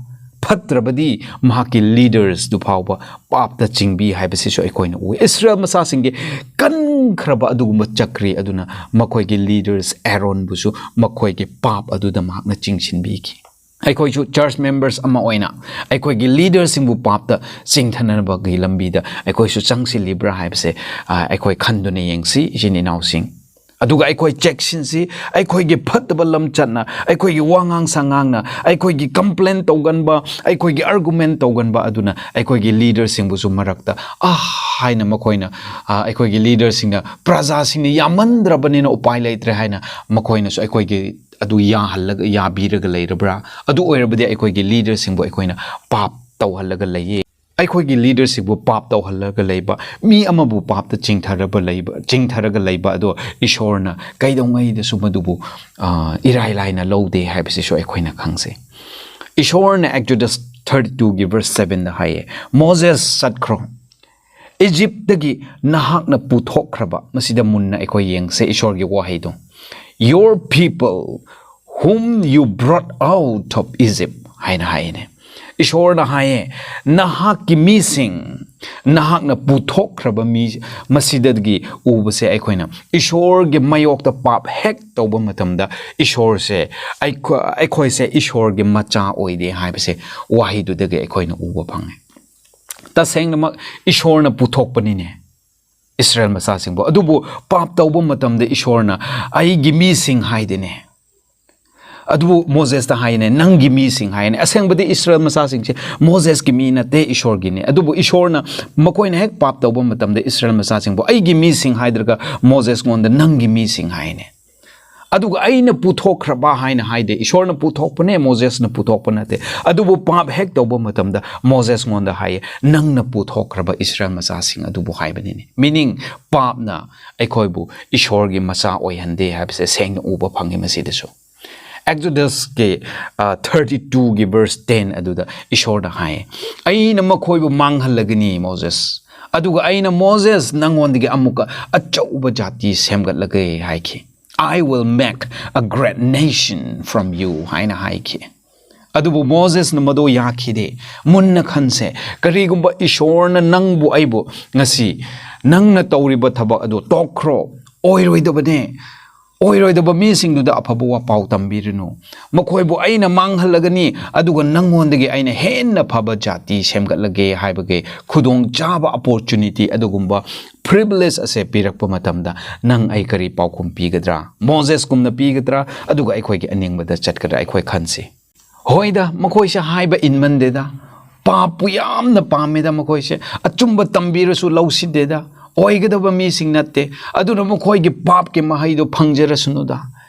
ꯐꯠꯇ꯭ꯔꯕꯗꯤ ꯃꯍꯥꯛꯀꯤ ꯂꯤꯗꯔꯁꯇꯨ ꯐꯥꯎꯕ ꯄꯥꯞꯇ ꯆꯤꯡꯕꯤ ꯍꯥꯏꯕꯁꯤꯁꯨ ꯑꯩꯈꯣꯏꯅ ꯎꯏ꯫ ꯏꯁꯔꯥꯌꯦꯜ ꯃꯆꯥꯁꯤꯡꯒꯤ ꯀꯟꯈ꯭ꯔꯕ ꯑꯗꯨꯒꯨꯝꯕ ꯆꯀ꯭ꯔꯤ ꯑꯗꯨꯅ ꯃꯈꯣꯏꯒꯤ ꯂꯤꯗꯔꯁ ꯑꯦꯔꯣꯟꯕꯨꯁꯨ ꯃꯈꯣꯏꯒꯤ ꯄꯥꯞ ꯑꯗꯨꯗ ꯃꯍꯥꯛꯅ ꯆꯤꯡꯁꯤꯟꯕꯤꯈꯤ꯫ ꯑꯩꯈꯣꯏꯁꯨ ꯆꯔꯆ ꯃꯦꯝꯕꯔꯁ ꯑꯃ ꯑꯣꯏꯅ ꯑꯩꯈꯣꯏꯒꯤ ꯂꯤꯗꯔꯁꯤꯡꯕꯨ ꯄꯥꯞꯇ ꯆꯤꯡꯊꯅꯕꯒꯤ ꯂꯝꯕꯤꯗ ꯑꯩꯈꯣꯏꯁꯨ ꯆꯪꯁꯤꯜꯂꯤꯕ꯭ꯔꯥ ꯍꯥꯏꯕꯁꯦ, ꯑ, ꯑꯩꯈꯣꯏ ꯈꯟꯗꯨꯅ ꯌꯦꯡꯁꯤ, ꯏꯆꯤꯟ ꯏꯅꯥꯎꯁꯤꯡ꯫ ꯑꯗꯨꯒ ꯑꯩꯈꯣꯏ ꯆꯦꯛꯁꯤꯟꯁꯤ, ꯑꯩꯈꯣꯏꯒꯤ ꯐꯠꯇꯕ ꯂꯝꯆꯠꯅ, ꯑꯩꯈꯣꯏꯒꯤ ꯋꯥꯉꯥꯡ ꯁꯉꯥꯡꯅ, ꯑꯩꯈꯣꯏꯒꯤ ꯀꯝꯄ꯭ꯂꯦꯟ ꯇꯧꯒꯟꯕ, ꯑꯩꯈꯣꯏꯒꯤ ꯑꯥꯔꯒꯨꯃꯦꯟ ꯇꯧꯒꯟꯕ ꯑꯗꯨꯅ ꯑꯩꯈꯣꯏꯒꯤ ꯂꯤꯗꯔꯁꯤꯡꯕꯨꯁꯨ ꯃꯔꯛꯇ "ꯑꯥ" ꯍꯥꯏꯅ ꯃꯈꯣꯏꯅ, ꯑ, ꯑꯩꯈꯣꯏꯒꯤ ꯂꯤꯗꯔꯁꯤꯡꯅ ꯄ꯭ꯔꯖꯥꯁꯤꯡꯅ ꯌꯥꯝꯃꯟꯗ꯭ꯔꯕꯅꯤꯅ ꯎꯄꯥꯏ ꯂꯩꯇ꯭ꯔꯦ ꯍꯥꯏꯅ ꯃꯈꯣꯏꯅꯁꯨ ꯑꯩꯈꯣꯏꯒꯤ ꯑꯗꯨ ꯌꯥꯍꯜꯂꯒ, ꯌꯥꯕꯤꯔꯒ ꯂꯩꯔꯕ꯭ꯔꯥ? ꯑꯗꯨ ꯑꯣꯏꯔꯕꯗꯤ ꯑꯩꯈꯣꯏꯒꯤ ꯂꯤꯗꯔꯁꯤꯡꯕꯨ ꯑꯩꯈꯣꯏꯅ ꯄꯥꯞ ꯇꯧꯍꯜꯂꯒ ꯂꯩꯌꯦ꯫ ꯑꯩꯈꯣꯏꯒꯤ ꯂꯤꯗꯔꯁꯤꯡꯕꯨ ꯄꯥꯞ ꯇꯧꯍꯜꯂꯒ ꯂꯩꯕ, ꯃꯤ ꯑꯃꯕꯨ ꯄꯥꯞꯇ ꯆꯤꯡꯊꯔꯕ ꯂꯩꯕ, ꯆꯤꯡꯊꯔꯒ ꯂꯩꯕ ꯑꯗꯣ ꯏꯁꯣꯔꯅ ꯀꯩꯗꯧꯉꯩꯗꯁꯨ ꯃꯗꯨꯕꯨ, ꯑ, ꯏꯔꯥꯏ ꯂꯥꯏꯅ ꯂꯧꯗꯦ ꯍꯥꯏꯕꯁꯤꯁꯨ ꯑꯩꯈꯣꯏꯅ ꯈꯪꯖꯩ꯫ ꯏꯁꯣꯔꯅ Exodus thirty twoꯒꯤ verse sevenꯗ ꯍꯥꯏꯌꯦ, "ꯃꯣꯖꯦꯁ, ꯆꯠꯈ꯭ꯔꯣ, ꯏꯖꯤꯞꯇꯒꯤ ꯅꯍꯥꯛꯅ ꯄꯨꯊꯣꯛꯈ꯭ꯔꯕ", ꯃꯁꯤꯗ ꯃꯨꯟꯅ ꯑꯩꯈꯣꯏ ꯌꯦꯡꯁꯦ ꯏꯁꯣꯔꯒꯤ ꯋꯥꯍꯩꯗꯣ, "Your people whom you brought out of Egypt" ꯍꯥꯏꯅ ꯍꯥꯏꯅꯦ꯫ ꯏꯁꯣꯔꯅ ꯍꯥꯏꯌꯦ, "ꯅꯍꯥꯛꯀꯤ ꯃꯤꯁꯤꯡ, ꯅꯍꯥꯛꯅ ꯄꯨꯊꯣꯛꯈ꯭ꯔꯕ ꯃꯤ", ꯃꯁꯤꯗꯒꯤ ꯎꯕꯁꯦ ꯑꯩꯈꯣꯏꯅ ꯏꯁꯣꯔꯒꯤ ꯃꯥꯌꯣꯛꯇ ꯄꯥꯞ ꯍꯦꯛ ꯇꯧꯕ ꯃꯇꯝꯗ ꯏꯁꯣꯔꯁꯦ ꯑꯩꯈꯣ-, ꯑꯩꯈꯣꯏꯁꯦ ꯏꯁꯣꯔꯒꯤ ꯃꯆꯥ ꯑꯣꯏꯗꯦ ꯍꯥꯏꯕꯁꯦ ꯋꯥꯍꯩꯗꯨꯗꯒꯤ ꯑꯩꯈꯣꯏꯅ ꯎꯕ ꯐꯪꯉꯦ꯫ ꯇꯁꯦꯡꯅꯃꯛ ꯏꯁꯣꯔꯅ ꯄꯨꯊꯣꯛꯄꯅꯤꯅꯦ꯫ ꯏꯁꯔꯥꯌꯦꯜ ꯃꯆꯥꯁꯤꯡꯕꯨ꯫ ꯑꯗꯨꯕꯨ ꯄꯥꯞ ꯇꯧꯕ ꯃꯇꯝꯗ ꯏꯁꯣꯔꯅ "ꯑꯩꯒꯤ ꯃꯤꯁꯤꯡ" ꯍꯥꯏꯗꯦꯅꯦ꯫ ꯑꯗꯨꯕꯨ ꯃꯣꯖꯦꯁꯇ ꯍꯥꯏꯅꯦ, "ꯅꯪꯒꯤ ꯃꯤꯁꯤꯡ" ꯍꯥꯏꯅꯦ꯫ ꯑꯁꯦꯡꯕꯗꯤ ꯏꯁꯔꯥꯌꯦꯜ ꯃꯆꯥꯁꯤꯡꯁꯦ ꯃꯣꯖꯦꯁꯀꯤ ꯃꯤ ꯅꯠꯇꯦ, ꯏꯁꯣꯔꯒꯤꯅꯦ꯫ ꯑꯗꯨꯕꯨ ꯏꯁꯣꯔꯅ ꯃꯈꯣꯏꯅ ꯍꯦꯛ ꯄꯥꯞ ꯇꯧꯕ ꯃꯇꯝꯗ ꯏꯁꯔꯥꯌꯦꯜ ꯃꯆꯥꯁꯤꯡꯕꯨ "ꯑꯩꯒꯤ ꯃꯤꯁꯤꯡ" ꯍꯥꯏꯗ꯭ꯔꯒ ꯃꯣꯖꯦꯁꯉꯣꯟꯗ "ꯅꯪꯒꯤ ꯃꯤꯁꯤꯡ" ꯍꯥꯏꯅꯦ꯫ "ꯑꯗꯨꯒ ꯑꯩꯅ ꯄꯨꯊꯣꯛꯈ꯭ꯔꯕ" ꯍꯥꯏꯅ ꯍꯥꯏꯗꯦ꯫ ꯏꯁꯣꯔꯅ ꯄꯨꯊꯣꯛꯄꯅꯦ, ꯃꯣꯖꯦꯁꯅ ꯄꯨꯊꯣꯛꯄ ꯅꯠꯇꯦ꯫ ꯑꯗꯨꯕꯨ ꯄꯥꯞ ꯍꯦꯛ ꯇꯧꯕ ꯃꯇꯝꯗ ꯃꯣꯖꯦꯁꯉꯣꯟꯗ ꯍꯥꯏꯌꯦ, "ꯅꯪꯅ ꯄꯨꯊꯣꯛꯈ꯭ꯔꯕ ꯏꯁꯔꯥꯌꯦꯜ ꯃꯆꯥꯁꯤꯡ ꯑꯗꯨꯕꯨ" ꯍꯥꯏꯕꯅꯤꯅꯦ꯫ Meaning, ꯄꯥꯞꯅ ꯑꯩꯈꯣꯏꯕꯨ ꯏꯁꯣꯔꯒꯤ ꯃꯆꯥ ꯑꯣꯏꯍꯟꯗꯦ ꯍꯥꯏꯕꯁꯦ ꯁꯦꯡꯅ ꯎꯕ ꯐꯪꯉꯤ ꯃꯁꯤꯗꯁꯨ꯫ ꯑꯦꯛꯖꯣꯗꯁꯀꯤ, ꯑ, thirty two ꯒꯤ verse ten ꯑꯗꯨꯗ ꯏꯁꯣꯔꯅ ꯍꯥꯏ, "ꯑꯩꯅ ꯃꯈꯣꯏꯕꯨ ꯃꯥꯡꯍꯜꯂꯒꯅꯤ, ꯃꯣꯖꯦꯁ, ꯑꯗꯨꯒ ꯑꯩꯅ, ꯃꯣꯖꯦꯁ, ꯅꯪꯉꯣꯟꯗꯒꯤ ꯑꯃꯨꯛꯀ ꯑꯆꯧꯕ ꯖꯥꯇꯤ ꯁꯦꯝꯒꯠꯂꯒꯦ" ꯍꯥꯏꯈꯤ꯫ "I will make a great nation from you" ꯍꯥꯏꯅ ꯍꯥꯏꯈꯤ꯫ ꯑꯗꯨꯕꯨ ꯃꯣꯖꯦꯁꯅ ꯃꯗꯨ ꯌꯥꯈꯤꯗꯦ꯫ ꯃꯨꯟꯅ ꯈꯟꯁꯦ, ꯀꯔꯤꯒꯨꯝꯕ ꯏꯁꯣꯔꯅ ꯅꯪꯕꯨ ꯑꯩꯕꯨ ꯉꯁꯤ "ꯅꯪꯅ ꯇꯧꯔꯤꯕ ꯊꯕꯛ ꯑꯗꯨ ꯇꯣꯛꯈ꯭ꯔꯣ, ꯑꯣꯏꯔꯣꯏꯗꯕꯅꯦ, ꯑꯣꯏꯔꯣꯏꯗꯕ ꯃꯤꯁꯤꯡꯗꯨꯗ ꯑꯐꯕ ꯋꯥꯄꯥꯎ ꯇꯝꯕꯤꯔꯨꯅꯨ, ꯃꯈꯣꯏꯕꯨ ꯑꯩꯅ ꯃꯥꯡꯍꯜꯂꯒꯅꯤ, ꯑꯗꯨꯒ ꯅꯪꯉꯣꯟꯗꯒꯤ ꯑꯩꯅ ꯍꯦꯟꯅ ꯐꯕ ꯖꯥꯇꯤ ꯁꯦꯝꯒꯠꯂꯒꯦ" ꯍꯥꯏꯕꯒꯤ ꯈꯨꯗꯣꯡꯆꯥꯕ, opportunity, ꯑꯗꯨꯒꯨꯝꯕ privilege ꯑꯁꯦ ꯄꯤꯔꯛꯄ ꯃꯇꯝꯗ ꯅꯪ ꯑꯩ ꯀꯔꯤ ꯄꯥꯎꯈꯨꯝ ꯄꯤꯒꯗ꯭ꯔꯥ? ꯃꯣꯖꯦꯁꯀꯨꯝꯅ ꯄꯤꯒꯗ꯭ꯔꯥ? ꯑꯗꯨꯒ ꯑꯩꯈꯣꯏꯒꯤ ꯑꯅꯤꯡꯕꯗ ꯆꯠꯀꯗ꯭ꯔꯥ? ꯑꯩꯈꯣꯏ ꯈꯟꯁꯤ꯫ ꯍꯣꯏꯗ, ꯃꯈꯣꯏꯁꯦ ꯍꯥꯏꯕ ꯏꯟꯃꯟꯗꯦꯗ, ꯄꯥꯞꯄꯨ ꯌꯥꯝꯅ ꯄꯥꯝꯃꯦꯗ ꯃꯈꯣꯏꯁꯦ, ꯑꯆꯨꯝꯕ ꯇꯝꯕꯤꯔꯁꯨ ꯂꯧꯁꯤꯟꯗꯦꯗ, ꯑꯣꯏꯒꯗꯕ ꯃꯤꯁꯤꯡ ꯅꯠꯇꯦ꯫ ꯑꯗꯨꯅ ꯃꯈꯣꯏꯒꯤ ꯄꯥꯞꯀꯤ ꯃꯍꯩꯗꯣ ꯐꯪꯖꯔꯁꯅꯨꯗ,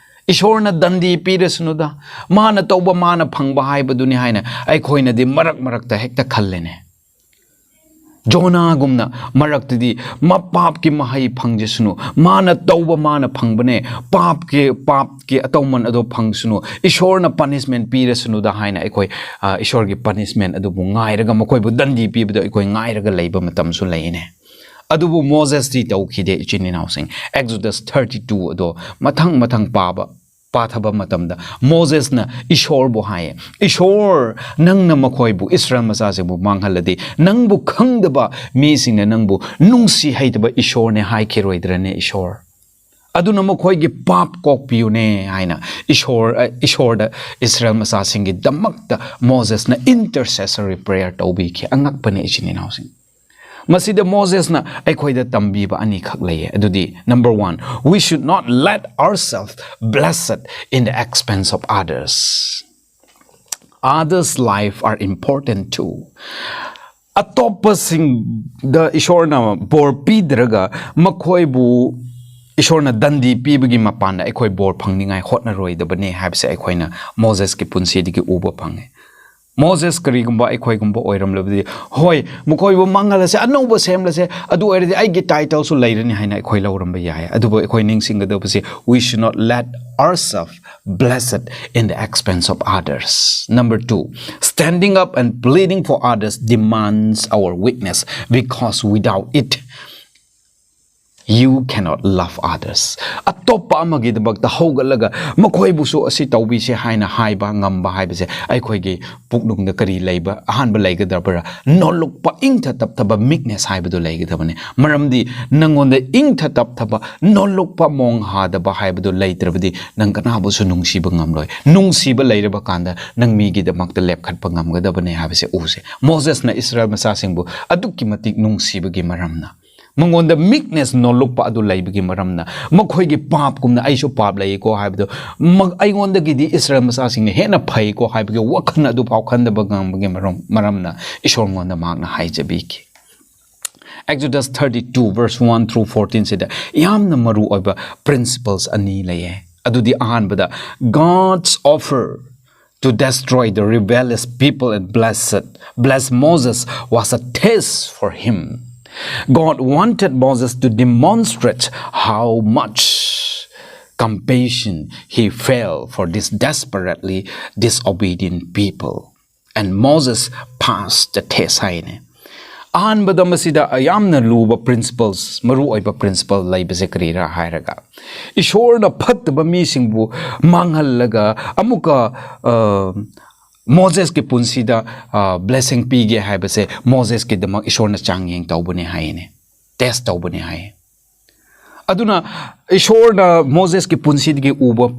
ꯏꯁꯣꯔꯅ ꯗꯟꯗꯤ ꯄꯤꯔꯁꯅꯨꯗ, ꯃꯥꯅ ꯇꯧꯕ ꯃꯥꯅ ꯐꯪꯕ ꯍꯥꯏꯕꯗꯨꯅꯤ ꯍꯥꯏꯅ ꯑꯩꯈꯣꯏꯅꯗꯤ ꯃꯔꯛ ꯃꯔꯛꯇ ꯍꯦꯛꯇ ꯈꯜꯂꯦꯅꯦ꯫ ꯖꯣꯅꯥꯒꯨꯝꯅ ꯃꯔꯛꯇꯗꯤ ꯃꯄꯥꯞꯀꯤ ꯃꯍꯩ ꯐꯪꯖꯁꯅꯨ, ꯃꯥꯅ ꯇꯧꯕ ꯃꯥꯅ ꯐꯪꯕꯅꯦ, ꯄꯥꯞꯀꯤ, ꯄꯥꯞꯀꯤ ꯑꯇꯧꯃꯟ ꯑꯗꯣ ꯐꯪꯁꯅꯨ, ꯏꯁꯣꯔꯅ punishment ꯄꯤꯔꯁꯅꯨꯗ ꯍꯥꯏꯅ ꯑꯩꯈꯣꯏ, ꯑ, ꯏꯁꯣꯔꯒꯤ punishment ꯑꯗꯨꯕꯨ ꯉꯥꯏꯔꯒ, ꯃꯈꯣꯏꯕꯨ ꯗꯟꯗꯤ ꯄꯤꯕꯗꯣ ꯑꯩꯈꯣꯏ ꯉꯥꯏꯔꯒ ꯂꯩꯕ ꯃꯇꯝꯁꯨ ꯂꯩꯅꯦ꯫ ꯑꯗꯨꯕꯨ ꯃꯣꯖꯦꯁꯇꯤ ꯇꯧꯈꯤꯗꯦ, ꯏꯆꯤꯟ ꯏꯅꯥꯎꯁꯤꯡ꯫ Exodus thirty two ꯑꯗꯣ ꯃꯊꯪ ꯃꯊꯪ ꯄꯥꯕ, ꯄꯥꯊꯕ ꯃꯇꯝꯗ ꯃꯣꯖꯦꯁꯅ ꯏꯁꯣꯔꯕꯨ ꯍꯥꯏꯌꯦ, "ꯏꯁꯣꯔ, ꯅꯪꯅ ꯃꯈꯣꯏꯕꯨ, ꯏꯁꯔꯥꯌꯦꯜ ꯃꯆꯥꯁꯤꯡꯕꯨ ꯃꯥꯡꯍꯜꯂꯗꯤ, ꯅꯪꯕꯨ ꯈꯪꯗꯕ ꯃꯤꯁꯤꯡꯅ ꯅꯪꯕꯨ ꯅꯨꯡꯁꯤ ꯍꯩꯇꯕ ꯏꯁꯣꯔꯅꯦ ꯍꯥꯏꯈꯤꯔꯣꯏꯗ꯭ꯔꯅꯦ, ꯏꯁꯣꯔ? ꯑꯗꯨꯅ ꯃꯈꯣꯏꯒꯤ ꯄꯥꯞ ꯀꯣꯛꯄꯤꯌꯨꯅꯦ" ꯍꯥꯏꯅ ꯏꯁꯣꯔ, ꯑ, ꯏꯁꯣꯔꯗ ꯏꯁꯔꯥꯌꯦꯜ ꯃꯆꯥꯁꯤꯡꯒꯤꯗꯃꯛꯇ ꯃꯣꯖꯦꯁꯅ intercessory prayer ꯇꯧꯕꯤꯈꯤ꯫ ꯑꯉꯛꯄꯅꯦ, ꯏꯆꯤꯟ ꯏꯅꯥꯎꯁꯤꯡ꯫ ꯃꯁꯤꯗ ꯃꯣꯖꯦꯁꯅ ꯑꯩꯈꯣꯏꯗ ꯇꯝꯕꯤꯕ ꯑꯅꯤꯈꯛ ꯂꯩꯌꯦ꯫ ꯑꯗꯨꯗꯤ, number one, we should not let ourselves blessed in the expense of others. Others' life are important too. ꯑꯇꯣꯞꯄꯁꯤꯡꯗ ꯏꯁꯣꯔꯅ ꯕꯣꯔ ꯄꯤꯗ꯭ꯔꯒ ꯃꯈꯣꯏꯕꯨ ꯏꯁꯣꯔꯅ ꯗꯟꯗꯤ ꯄꯤꯕꯒꯤ ꯃꯄꯥꯟꯗ ꯑꯩꯈꯣꯏ ꯕꯣꯔ ꯐꯪꯅꯤꯡꯉꯥꯏ ꯍꯣꯠꯅꯔꯣꯏꯗꯕꯅꯤ ꯍꯥꯏꯕꯁꯦ ꯑꯩꯈꯣꯏꯅ ꯃꯣꯖꯦꯁꯀꯤ ꯄꯨꯟꯁꯤꯗꯒꯤ ꯎꯕ ꯐꯪꯉꯦ꯫ ꯃꯣꯖꯦꯁ ꯀꯔꯤꯒꯨꯝꯕ ꯑꯩꯈꯣꯏꯒꯨꯝꯕ ꯑꯣꯏꯔꯝꯂꯕꯗꯤ, ꯍꯣꯏ, ꯃꯈꯣꯏꯕꯨ ꯃꯥꯡꯍꯜꯂꯁꯦ, ꯑꯅꯧꯕ ꯁꯦꯝꯂꯁꯦ, ꯑꯗꯨ ꯑꯣꯏꯔꯗꯤ ꯑꯩꯒꯤ ꯇꯥꯏꯇꯜꯁꯨ ꯂꯩꯔꯅꯤ ꯍꯥꯏꯅ ꯑꯩꯈꯣꯏ ꯂꯧꯔꯝꯕ ꯌꯥꯏ꯫ ꯑꯗꯨꯕꯨ ꯑꯩꯈꯣꯏ ꯅꯤꯡꯁꯤꯡꯒꯗꯕꯁꯤ, we should not let ourselves blessed in the expense of others. Number two, standing up and pleading for others demands our weakness, because without it, you cannot love others. ꯑꯇꯣꯞꯄ ꯑꯃꯒꯤꯗꯃꯛꯇ ꯍꯧꯒꯠꯂꯒ ꯃꯈꯣꯏꯕꯨꯁꯨ ꯑꯁꯤ ꯇꯧꯕꯤꯁꯦ ꯍꯥꯏꯅ ꯍꯥꯏꯕ ꯉꯝꯕ ꯍꯥꯏꯕꯁꯦ ꯑꯩꯈꯣꯏꯒꯤ ꯄꯨꯛꯅꯨꯡꯗ ꯀꯔꯤ ꯂꯩꯕ, ꯑꯍꯥꯟꯕ ꯂꯩꯒꯗꯕ꯭ꯔꯥ? ꯅꯣꯜꯂꯨꯛꯄ, ꯏꯪꯊ ꯇꯞꯊꯕ meekness ꯍꯥꯏꯕꯗꯨ ꯂꯩꯒꯗꯕꯅꯤ꯫ ꯃꯔꯝꯗꯤ ꯅꯪꯉꯣꯟꯗ ꯏꯪꯊ ꯇꯞꯊꯕ, ꯅꯣꯜꯂꯨꯛꯄ, ꯃꯣꯡ ꯍꯥꯗꯕ ꯍꯥꯏꯕꯗꯨ ꯂꯩꯇ꯭ꯔꯕꯗꯤ ꯅꯪ ꯀꯅꯥꯕꯨꯁꯨ ꯅꯨꯡꯁꯤꯕ ꯉꯝꯂꯣꯏ꯫ ꯅꯨꯡꯁꯤꯕ ꯂꯩꯔꯕ ꯀꯥꯟꯗ ꯅꯪ ꯃꯤꯒꯤꯗꯃꯛꯇ ꯂꯦꯞꯈꯠꯄ ꯉꯝꯒꯗꯕꯅꯦ ꯍꯥꯏꯕꯁꯦ ꯎꯁꯦ꯫ ꯃꯣꯖꯦꯁꯅ ꯏꯁꯔꯥꯌꯦꯜ ꯃꯆꯥꯁꯤꯡꯕꯨ ꯑꯗꯨꯛꯀꯤ ꯃꯇꯤꯛ ꯅꯨꯡꯁꯤꯕꯒꯤ ꯃꯔꯝꯅ, ꯃꯉꯣꯟꯗ meekness, ꯅꯣꯜꯂꯨꯛꯄ ꯑꯗꯨ ꯂꯩꯕꯒꯤ ꯃꯔꯝꯅ, ꯃꯈꯣꯏꯒꯤ ꯄꯥꯞꯀꯨꯝꯅ ꯑꯩꯁꯨ ꯄꯥꯞ ꯂꯩꯀꯣ ꯍꯥꯏꯕꯗꯨ, ꯃ-, ꯑꯩꯉꯣꯟꯗꯒꯤꯗꯤ ꯏꯁꯔꯥꯌꯦꯜ ꯃꯆꯥꯁꯤꯡꯅ ꯍꯦꯟꯅ ꯐꯩꯀꯣ ꯍꯥꯏꯕꯒꯤ ꯋꯥꯈꯜ ꯑꯗꯨ ꯐꯥꯎ ꯈꯟꯗꯕ ꯉꯝꯕꯒꯤ ꯃꯔꯝ, ꯃꯔꯝꯅ ꯏꯁꯣꯔꯉꯣꯟꯗ ꯃꯍꯥꯛꯅ ꯍꯥꯏꯖꯕꯤꯈꯤ꯫ Exodus thirty-two verse one through fourteen ꯁꯤꯗ ꯌꯥꯝꯅ ꯃꯔꯨ ꯑꯣꯏꯕ principles ꯑꯅꯤ ꯂꯩꯌꯦ꯫ ꯑꯗꯨꯗꯤ ꯑꯍꯥꯟꯕꯗ, God's offer to destroy the rebellious people and blessed, bless Moses was a test for him. God wanted Moses to demonstrate how much compassion he felt for this desperately disobedient people. And Moses passed the test ꯍꯥꯏꯅꯦ꯫ ꯑꯍꯥꯟꯕꯗ ꯃꯁꯤꯗ ꯌꯥꯝꯅ ꯂꯨꯕ principles, ꯃꯔꯨ ꯑꯣꯏꯕ principle ꯂꯩꯕꯁꯦ ꯀꯔꯤꯔꯥ ꯍꯥꯏꯔꯒ, ꯏꯁꯣꯔꯅ ꯐꯠꯇꯕ ꯃꯤꯁꯤꯡꯕꯨ ꯃꯥꯡꯍꯜꯂꯒ ꯑꯃꯨꯛꯀ, ꯑ, ꯃꯣꯖꯦꯁꯀꯤ ꯄꯨꯟꯁꯤꯗ, ꯑ, blessing ꯄꯤꯒꯦ ꯍꯥꯏꯕꯁꯦ ꯃꯣꯖꯦꯁꯀꯤꯗꯃꯛ ꯏꯁꯣꯔꯅ ꯆꯥꯡꯌꯦꯡ ꯇꯧꯕꯅꯦ ꯍꯥꯏꯅꯦ, test ꯇꯧꯕꯅꯦ ꯍꯥꯏ꯫ ꯑꯗꯨꯅ ꯏꯁꯣꯔꯅ ꯃꯣꯖꯦꯁꯀꯤ ꯄꯨꯟꯁꯤꯗꯒꯤ ꯎꯕ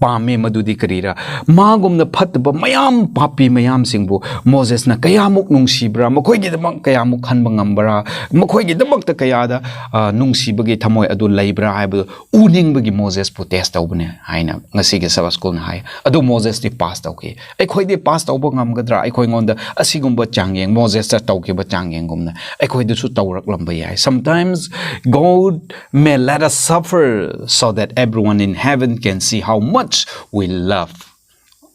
ꯄꯥꯝꯃꯦ꯫ ꯃꯗꯨꯗꯤ ꯀꯔꯤꯔꯥ? ꯃꯥꯒꯨꯝꯅ ꯐꯠꯇꯕ ꯃꯌꯥꯝ, ꯄꯥꯄꯤ ꯃꯌꯥꯝꯁꯤꯡꯕꯨ ꯃꯣꯖꯦꯁꯅ ꯀꯌꯥꯃꯨꯛ ꯅꯨꯡꯁꯤꯕ꯭ꯔꯥ, ꯃꯈꯣꯏꯒꯤꯗꯃꯛ ꯀꯌꯥꯃꯨꯛ ꯈꯟꯕ ꯉꯝꯕ꯭ꯔꯥ, ꯃꯈꯣꯏꯒꯤꯗꯃꯛꯇ ꯀꯌꯥꯗ, ꯑ, ꯅꯨꯡꯁꯤꯕꯒꯤ ꯊꯃꯣꯏ ꯑꯗꯨ ꯂꯩꯕ꯭ꯔꯥ ꯍꯥꯏꯕꯗꯨ ꯎꯅꯤꯡꯕꯒꯤ ꯃꯣꯖꯦꯁꯄꯨ ꯇꯦꯁ ꯇꯧꯕꯅꯦ ꯍꯥꯏꯅ ꯉꯁꯤꯒꯤ ꯁꯕꯥ ꯁ꯭ꯀꯨꯜꯅ ꯍꯥꯏ꯫ ꯑꯗꯨ ꯃꯣꯖꯦꯁꯇꯤ ꯄꯥꯁ ꯇꯧꯈꯤ꯫ ꯑꯩꯈꯣꯏꯗꯤ ꯄꯥꯁ ꯇꯧꯕ ꯉꯝꯒꯗ꯭ꯔꯥ? ꯑꯩꯈꯣꯏꯉꯣꯟꯗ ꯑꯁꯤꯒꯨꯝꯕ ꯆꯥꯡꯌꯦꯡ, ꯃꯣꯖꯦꯁꯇ ꯇꯧꯈꯤꯕ ꯆꯥꯡꯌꯦꯡꯒꯨꯝꯅ ꯑꯩꯈꯣꯏꯗꯁꯨ ꯇꯧꯔꯛꯂꯝꯕ ꯌꯥꯏ꯫ Sometimes God may let us suffer so that everyone in heaven can see how much we love,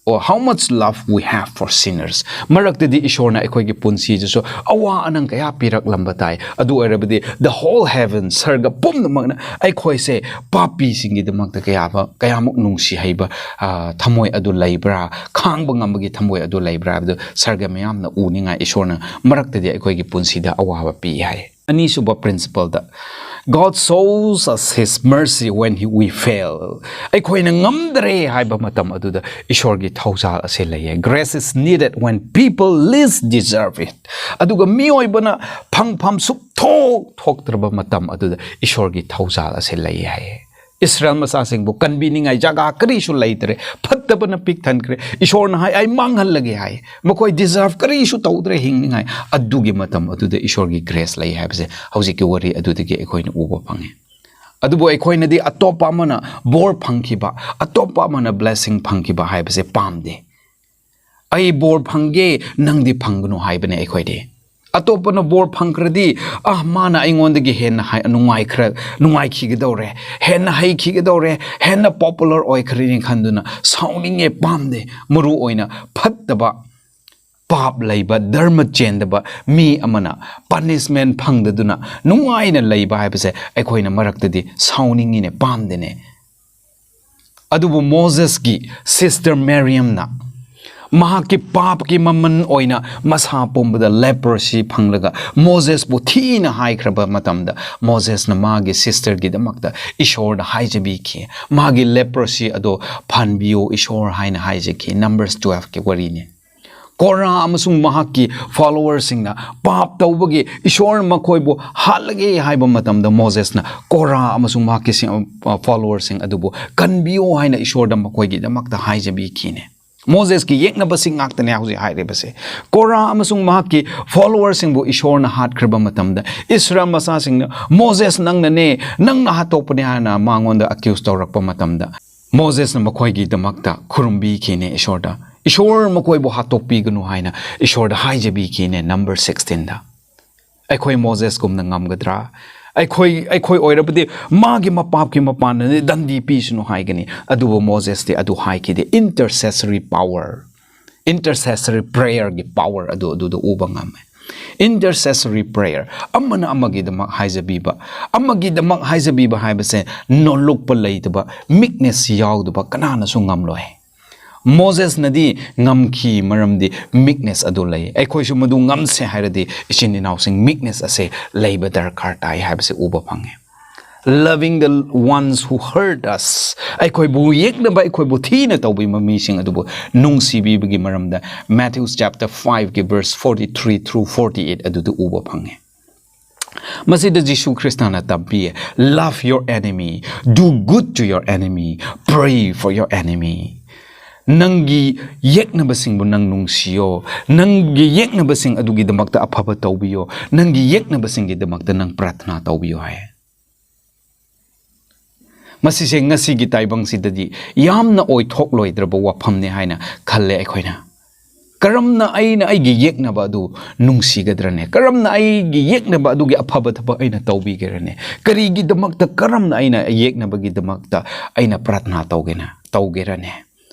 or how much love we have for sinners. ꯃꯔꯛꯇꯗꯤ ꯏꯁꯣꯔꯅ ꯑꯩꯈꯣꯏꯒꯤ ꯄꯨꯟꯁꯤꯗꯁꯨ ꯑꯋꯥ ꯑꯅꯪ ꯀꯌꯥ ꯄꯤꯔꯛꯂꯝꯕ ꯇꯥꯏ꯫ ꯑꯗꯨ ꯑꯣꯏꯔꯕꯗꯤ the whole heaven, ꯁꯔꯒ ꯄꯨꯝꯅꯃꯛꯅ ꯑꯩꯈꯣꯏꯁꯦ ꯄꯥꯄꯤꯁꯤꯡꯒꯤꯗꯃꯛꯇ ꯀꯌꯥꯕ-, ꯀꯌꯥꯃꯨꯛ ꯅꯨꯡꯁꯤ ꯍꯩꯕ, ꯑ, ꯊꯃꯣꯏ ꯑꯗꯨ ꯂꯩꯕ꯭ꯔꯥ, ꯈꯥꯡꯕ ꯉꯝꯕꯒꯤ ꯊꯃꯣꯏ ꯑꯗꯨ ꯂꯩꯕ꯭ꯔꯥ ꯍꯥꯏꯕꯗꯨ ꯁꯔꯒ ꯃꯌꯥꯝꯅ ꯎꯅꯤꯡꯉꯥꯏ ꯏꯁꯣꯔꯅ ꯃꯔꯛꯇꯗꯤ ꯑꯩꯈꯣꯏꯒꯤ ꯄꯨꯟꯁꯤꯗ ꯑꯋꯥꯕ ꯄꯤ ꯍꯥꯏ꯫ ꯑꯅꯤꯁꯨꯕ principle the, God shows us His mercy when he, we fail. ꯑꯩꯈꯣꯏꯅ ꯉꯝꯗ꯭ꯔꯦ ꯍꯥꯏꯕ ꯃꯇꯝ ꯑꯗꯨꯗ ꯏꯁꯣꯔꯒꯤ ꯊꯧꯖꯥꯜ ꯑꯁꯤ ꯂꯩꯌꯦ꯫ Grace is needed when people least deserve it. ꯑꯗꯨꯒ ꯃꯤꯑꯣꯏꯕꯅ ꯐꯪꯐꯝ ꯁꯨꯛꯊꯣꯛ ꯊꯣꯛꯇ꯭ꯔꯕ ꯃꯇꯝ ꯑꯗꯨꯗ ꯏꯁꯣꯔꯒꯤ ꯊꯧꯖꯥꯜ ꯑꯁꯤ ꯂꯩꯌꯦ ꯍꯥꯏꯌꯦ꯫ ꯏꯁꯔꯥꯌꯦꯜ ꯃꯆꯥꯁꯤꯡꯕꯨ ꯀꯟꯕꯤꯅꯤꯡꯉꯥꯏ ꯖꯒꯥ ꯀꯔꯤꯁꯨ ꯂꯩꯇ꯭ꯔꯦ, ꯐꯠꯇꯕꯅ ꯄꯤꯛ ꯊꯟꯈ꯭ꯔꯦ꯫ ꯏꯁꯣꯔꯅ ꯍꯥꯏ, "ꯑꯩ ꯃꯥꯡꯍꯜꯂꯒꯦ" ꯍꯥꯏ꯫ ꯃꯈꯣꯏ deserve ꯀꯔꯤꯁꯨ ꯇꯧꯗ꯭ꯔꯦ ꯍꯤꯡꯅꯤꯡꯉꯥꯏ꯫ ꯑꯗꯨꯒꯤ ꯃꯇꯝ ꯑꯗꯨꯗ ꯏꯁꯣꯔꯒꯤ grace ꯂꯩ ꯍꯥꯏꯕꯁꯦ ꯍꯧꯖꯤꯛꯀꯤ ꯋꯥꯔꯤ ꯑꯗꯨꯗꯒꯤ ꯑꯩꯈꯣꯏꯅ ꯎꯕ ꯐꯪꯉꯦ꯫ ꯑꯗꯨꯕꯨ ꯑꯩꯈꯣꯏꯅꯗꯤ ꯑꯇꯣꯞꯄ ꯑꯃꯅ ꯕꯣꯔ ꯐꯪꯈꯤꯕ, ꯑꯇꯣꯞꯄ ꯑꯃꯅ blessing ꯐꯪꯈꯤꯕ ꯍꯥꯏꯕꯁꯦ ꯄꯥꯝꯗꯦ꯫ "ꯑꯩ ꯕꯣꯔ ꯐꯪꯒꯦ, ꯅꯪꯗꯤ ꯐꯪꯒꯅꯨ" ꯍꯥꯏꯕꯅꯦ ꯑꯩꯈꯣꯏꯗꯤ꯫ ꯑꯇꯣꯞꯄꯅ ꯕꯣꯔ ꯐꯪꯈ꯭ꯔꯗꯤ, "ꯑ, ꯃꯥꯅ ꯑꯩꯉꯣꯟꯗꯒꯤ ꯍꯦꯟꯅ ꯍꯥꯏ-, ꯅꯨꯡꯉꯥꯏꯈ꯭ꯔ-, ꯅꯨꯡꯉꯥꯏꯈꯤꯒꯗꯧꯔꯦ, ꯍꯦꯟꯅ ꯍꯩꯈꯤꯒꯗꯧꯔꯦ, ꯍꯦꯟꯅ popular ꯑꯣꯏꯈ꯭ꯔꯅꯤ" ꯈꯟꯗꯨꯅ ꯁꯥꯎꯅꯤꯡꯉꯦ, ꯄꯥꯝꯗꯦ꯫ ꯃꯔꯨ ꯑꯣꯏꯅ ꯐꯠꯇꯕ, ꯄꯥꯞ ꯂꯩꯕ, ꯙꯔꯃ ꯆꯦꯟꯗꯕ ꯃꯤ ꯑꯃꯅ punishment ꯐꯪꯗꯗꯨꯅ ꯅꯨꯡꯉꯥꯏꯅ ꯂꯩꯕ ꯍꯥꯏꯕꯁꯦ ꯑꯩꯈꯣꯏꯅ ꯃꯔꯛꯇꯗꯤ ꯁꯥꯎꯅꯤꯡꯉꯤꯅꯦ, ꯄꯥꯝꯗꯦꯅꯦ꯫ ꯑꯗꯨꯕꯨ ꯃꯣꯖꯦꯁꯀꯤ sister ꯃꯦꯔꯤꯌꯝꯅ ꯃꯍꯥꯛꯀꯤ ꯄꯥꯞꯀꯤ ꯃꯃꯜ ꯑꯣꯏꯅ ꯃꯁꯥ ꯄꯨꯝꯕꯗ leprosy ꯐꯪꯂꯒ ꯃꯣꯖꯦꯁꯄꯨ ꯊꯤꯅ ꯍꯥꯏꯈ꯭ꯔꯕ ꯃꯇꯝꯗ, ꯃꯣꯖꯦꯁꯅ ꯃꯥꯒꯤ sisterꯒꯤꯗꯃꯛꯇ ꯏꯁꯣꯔꯗ ꯍꯥꯏꯖꯕꯤꯈꯤ꯫ ꯃꯥꯒꯤ leprosy ꯑꯗꯣ ꯐꯍꯟꯕꯤꯌꯨ ꯏꯁꯣꯔ ꯍꯥꯏꯅ ꯍꯥꯏꯖꯈꯤ꯫ Numbers twelveꯀꯤ ꯋꯥꯔꯤꯅꯤ꯫ ꯀꯣꯔꯥ ꯑꯃꯁꯨꯡ ꯃꯍꯥꯛꯀꯤ ꯐꯣꯂꯣꯋꯔꯁꯤꯡꯅ ꯄꯥꯞ ꯇꯧꯕꯒꯤ ꯏꯁꯣꯔꯅ ꯃꯈꯣꯏꯕꯨ ꯍꯥꯠꯂꯒꯦ ꯍꯥꯏꯕ ꯃꯇꯝꯗ, ꯃꯣꯖꯦꯁꯅ ꯀꯣꯔꯥ ꯑꯃꯁꯨꯡ ꯃꯍꯥꯛꯀꯤ ꯁꯤꯡ-, ꯑ, ꯐꯣꯂꯣꯋꯔꯁꯤꯡ ꯑꯗꯨꯕꯨ ꯀꯟꯕꯤꯌꯨ ꯍꯥꯏꯅ ꯏꯁꯣꯔꯗ ꯃꯈꯣꯏꯒꯤꯗꯃꯛꯇ ꯍꯥꯏꯖꯕꯤꯈꯤꯅꯦ꯫ ꯃꯣꯖꯦꯁꯀꯤ ꯌꯦꯛꯅꯕꯁꯤꯡ ꯉꯥꯛꯇꯅꯦ ꯍꯧꯖꯤꯛ ꯍꯥꯏꯔꯤꯕꯁꯦ꯫ ꯀꯣꯔꯥ ꯑꯃꯁꯨꯡ ꯃꯍꯥꯛꯀꯤ ꯐꯣꯂꯣꯋꯔꯁꯤꯡꯕꯨ ꯏꯁꯣꯔꯅ ꯍꯥꯠꯈ꯭ꯔꯕ ꯃꯇꯝꯗ, ꯏꯁꯔꯥꯌꯦꯜ ꯃꯆꯥꯁꯤꯡꯅ, "ꯃꯣꯖꯦꯁ, ꯅꯪꯅꯅꯦ, ꯅꯪꯅ ꯍꯥꯠꯇꯣꯛꯄꯅꯦ" ꯍꯥꯏꯅ ꯃꯉꯣꯟꯗ ꯑꯦꯀ꯭ꯌꯨꯁ ꯇꯧꯔꯛꯄ ꯃꯇꯝꯗ, ꯃꯣꯖꯦꯁꯅ ꯃꯈꯣꯏꯒꯤꯗꯃꯛꯇ ꯈꯨꯔꯨꯝꯕꯤꯈꯤꯅꯦ ꯏꯁꯣꯔꯗ, "ꯏꯁꯣꯔ, ꯃꯈꯣꯏꯕꯨ ꯍꯥꯠꯇꯣꯛꯄꯤꯒꯅꯨ" ꯍꯥꯏꯅ ꯏꯁꯣꯔꯗ ꯍꯥꯏꯖꯕꯤꯈꯤꯅꯦ꯫ ꯅꯝꯕꯔ ꯁꯤꯛꯁꯇꯤꯟꯗ꯫ ꯑꯩꯈꯣꯏ ꯃꯣꯖꯦꯁꯀꯨꯝꯅ ꯉꯝꯒꯗ꯭ꯔꯥ? ꯑꯩꯈꯣꯏ, ꯑꯩꯈꯣꯏ ꯑꯣꯏꯔꯕꯗꯤ ꯃꯥꯒꯤ ꯃꯄꯥꯞꯀꯤ ꯃꯄꯥꯟꯗꯅꯤ ꯗꯟꯗꯤ ꯄꯤꯁꯅꯨ ꯍꯥꯏꯒꯅꯤ꯫ ꯑꯗꯨꯕꯨ ꯃꯣꯖꯦꯁꯇꯤ ꯑꯗꯨ ꯍꯥꯏꯈꯤꯗꯦ꯫ ꯏꯟꯇꯔꯁꯦꯁꯔꯤ ꯄꯥꯋꯔ, ꯏꯟꯇꯔꯁꯦꯁꯔꯤ ꯄ꯭ꯔꯦꯌꯔꯒꯤ ꯄꯥꯋꯔ ꯑꯗꯨ ꯑꯗꯨꯗ ꯎꯕ ꯉꯝꯃꯦ꯫ ꯏꯟꯇꯔꯁꯦꯁꯔꯤ ꯄ꯭ꯔꯦꯌꯔ, ꯑꯃꯅ ꯑꯃꯒꯤꯗꯃꯛ ꯍꯥꯏꯖꯕꯤꯕ, ꯑꯃꯒꯤꯗꯃꯛ ꯍꯥꯏꯖꯕꯤꯕ ꯍꯥꯏꯕꯁꯦ ꯅꯣꯂꯨꯛꯄ ꯂꯩꯇꯕ, ꯃꯤꯛꯅꯦꯁ ꯌꯥꯎꯗꯕ ꯀꯅꯥꯅꯁꯨ ꯉꯝꯂꯣꯏ꯫ ꯃꯣꯖꯦꯁꯅꯗꯤ ꯉꯝꯈꯤ, ꯃꯔꯝꯗꯤ ꯃꯤꯛꯅꯦꯁ ꯑꯗꯨ ꯂꯩ꯫ ꯑꯩꯈꯣꯏꯁꯨ ꯃꯗꯨ ꯉꯝꯁꯦ ꯍꯥꯏꯔꯗꯤ, ꯏꯆꯤꯟ ꯏꯅꯥꯎꯁꯤꯡ, ꯃꯤꯛꯅꯦꯁ ꯑꯁꯦ ꯂꯩꯕ ꯗꯔꯀꯥꯔ ꯇꯥꯏ ꯍꯥꯏꯕꯁꯤ ꯎꯕ ꯐꯪꯉꯦ꯫ Loving the ones who hurt us, ꯑꯩꯈꯣꯏꯕꯨ ꯌꯦꯛꯅꯕ, ꯑꯩꯈꯣꯏꯕꯨ ꯊꯤꯅ ꯇꯧꯕꯤꯕ ꯃꯤꯁꯤꯡ ꯑꯗꯨꯕꯨ ꯅꯨꯡꯁꯤꯕꯤꯕꯒꯤ ꯃꯔꯝꯗ Matthew chapter fiveꯀꯤ verse forty three through forty eight ꯑꯗꯨꯗ ꯎꯕ ꯐꯪꯉꯦ꯫ ꯃꯁꯤꯗ ꯖꯤꯁꯨ ꯈ꯭ꯔꯤꯁꯇꯅ ꯇꯝꯕꯤꯌꯦ, "Love your enemy, do good to your enemy, pray for your enemy." ꯅꯪꯒꯤ ꯌꯦꯛꯅꯕꯁꯤꯡꯕꯨ ꯅꯪ ꯅꯨꯡꯁꯤꯌꯣ, ꯅꯪꯒꯤ ꯌꯦꯛꯅꯕꯁꯤꯡ ꯑꯗꯨꯒꯤꯗꯃꯛꯇ ꯑꯐꯕ ꯇꯧꯕꯤꯌꯣ, ꯅꯪꯒꯤ ꯌꯦꯛꯅꯕꯁꯤꯡꯒꯤꯗꯃꯛꯇ ꯅꯪ ꯄ꯭ꯔꯥꯊꯅꯥ ꯇꯧꯕꯤꯌꯣ ꯍꯥꯏ꯫ ꯃꯁꯤꯁꯦ ꯉꯁꯤꯒꯤ ꯇꯥꯏꯕꯪꯁꯤꯗꯗꯤ ꯌꯥꯝꯅ ꯑꯣꯏꯊꯣꯛꯂꯣꯏꯗ꯭ꯔꯕ ꯋꯥꯐꯝꯅꯦ ꯍꯥꯏꯅ ꯈꯜꯂꯦ ꯑꯩꯈꯣꯏꯅ꯫ ꯀꯔꯝꯅ ꯑꯩꯅ ꯑꯩꯒꯤ ꯌꯦꯛꯅꯕ ꯑꯗꯨ ꯅꯨꯡꯁꯤꯒꯗ꯭ꯔꯅꯦ? ꯀꯔꯝꯅ ꯑꯩꯒꯤ ꯌꯦꯛꯅꯕ ꯑꯗꯨꯒꯤ ꯑꯐꯕ ꯊꯕꯛ ꯑꯩꯅ ꯇꯧꯕꯤꯒꯦꯔꯅꯦ? ꯀꯔꯤꯒꯤꯗꯃꯛꯇ, ꯀꯔꯝꯅ ꯑꯩꯅ ꯌꯦꯛꯅꯕꯒꯤꯗꯃꯛꯇ ꯑꯩꯅ ꯄ꯭ꯔꯥꯊꯅꯥ ꯇꯧꯒꯦꯅ, ꯇꯧꯒꯦꯔꯅꯦ?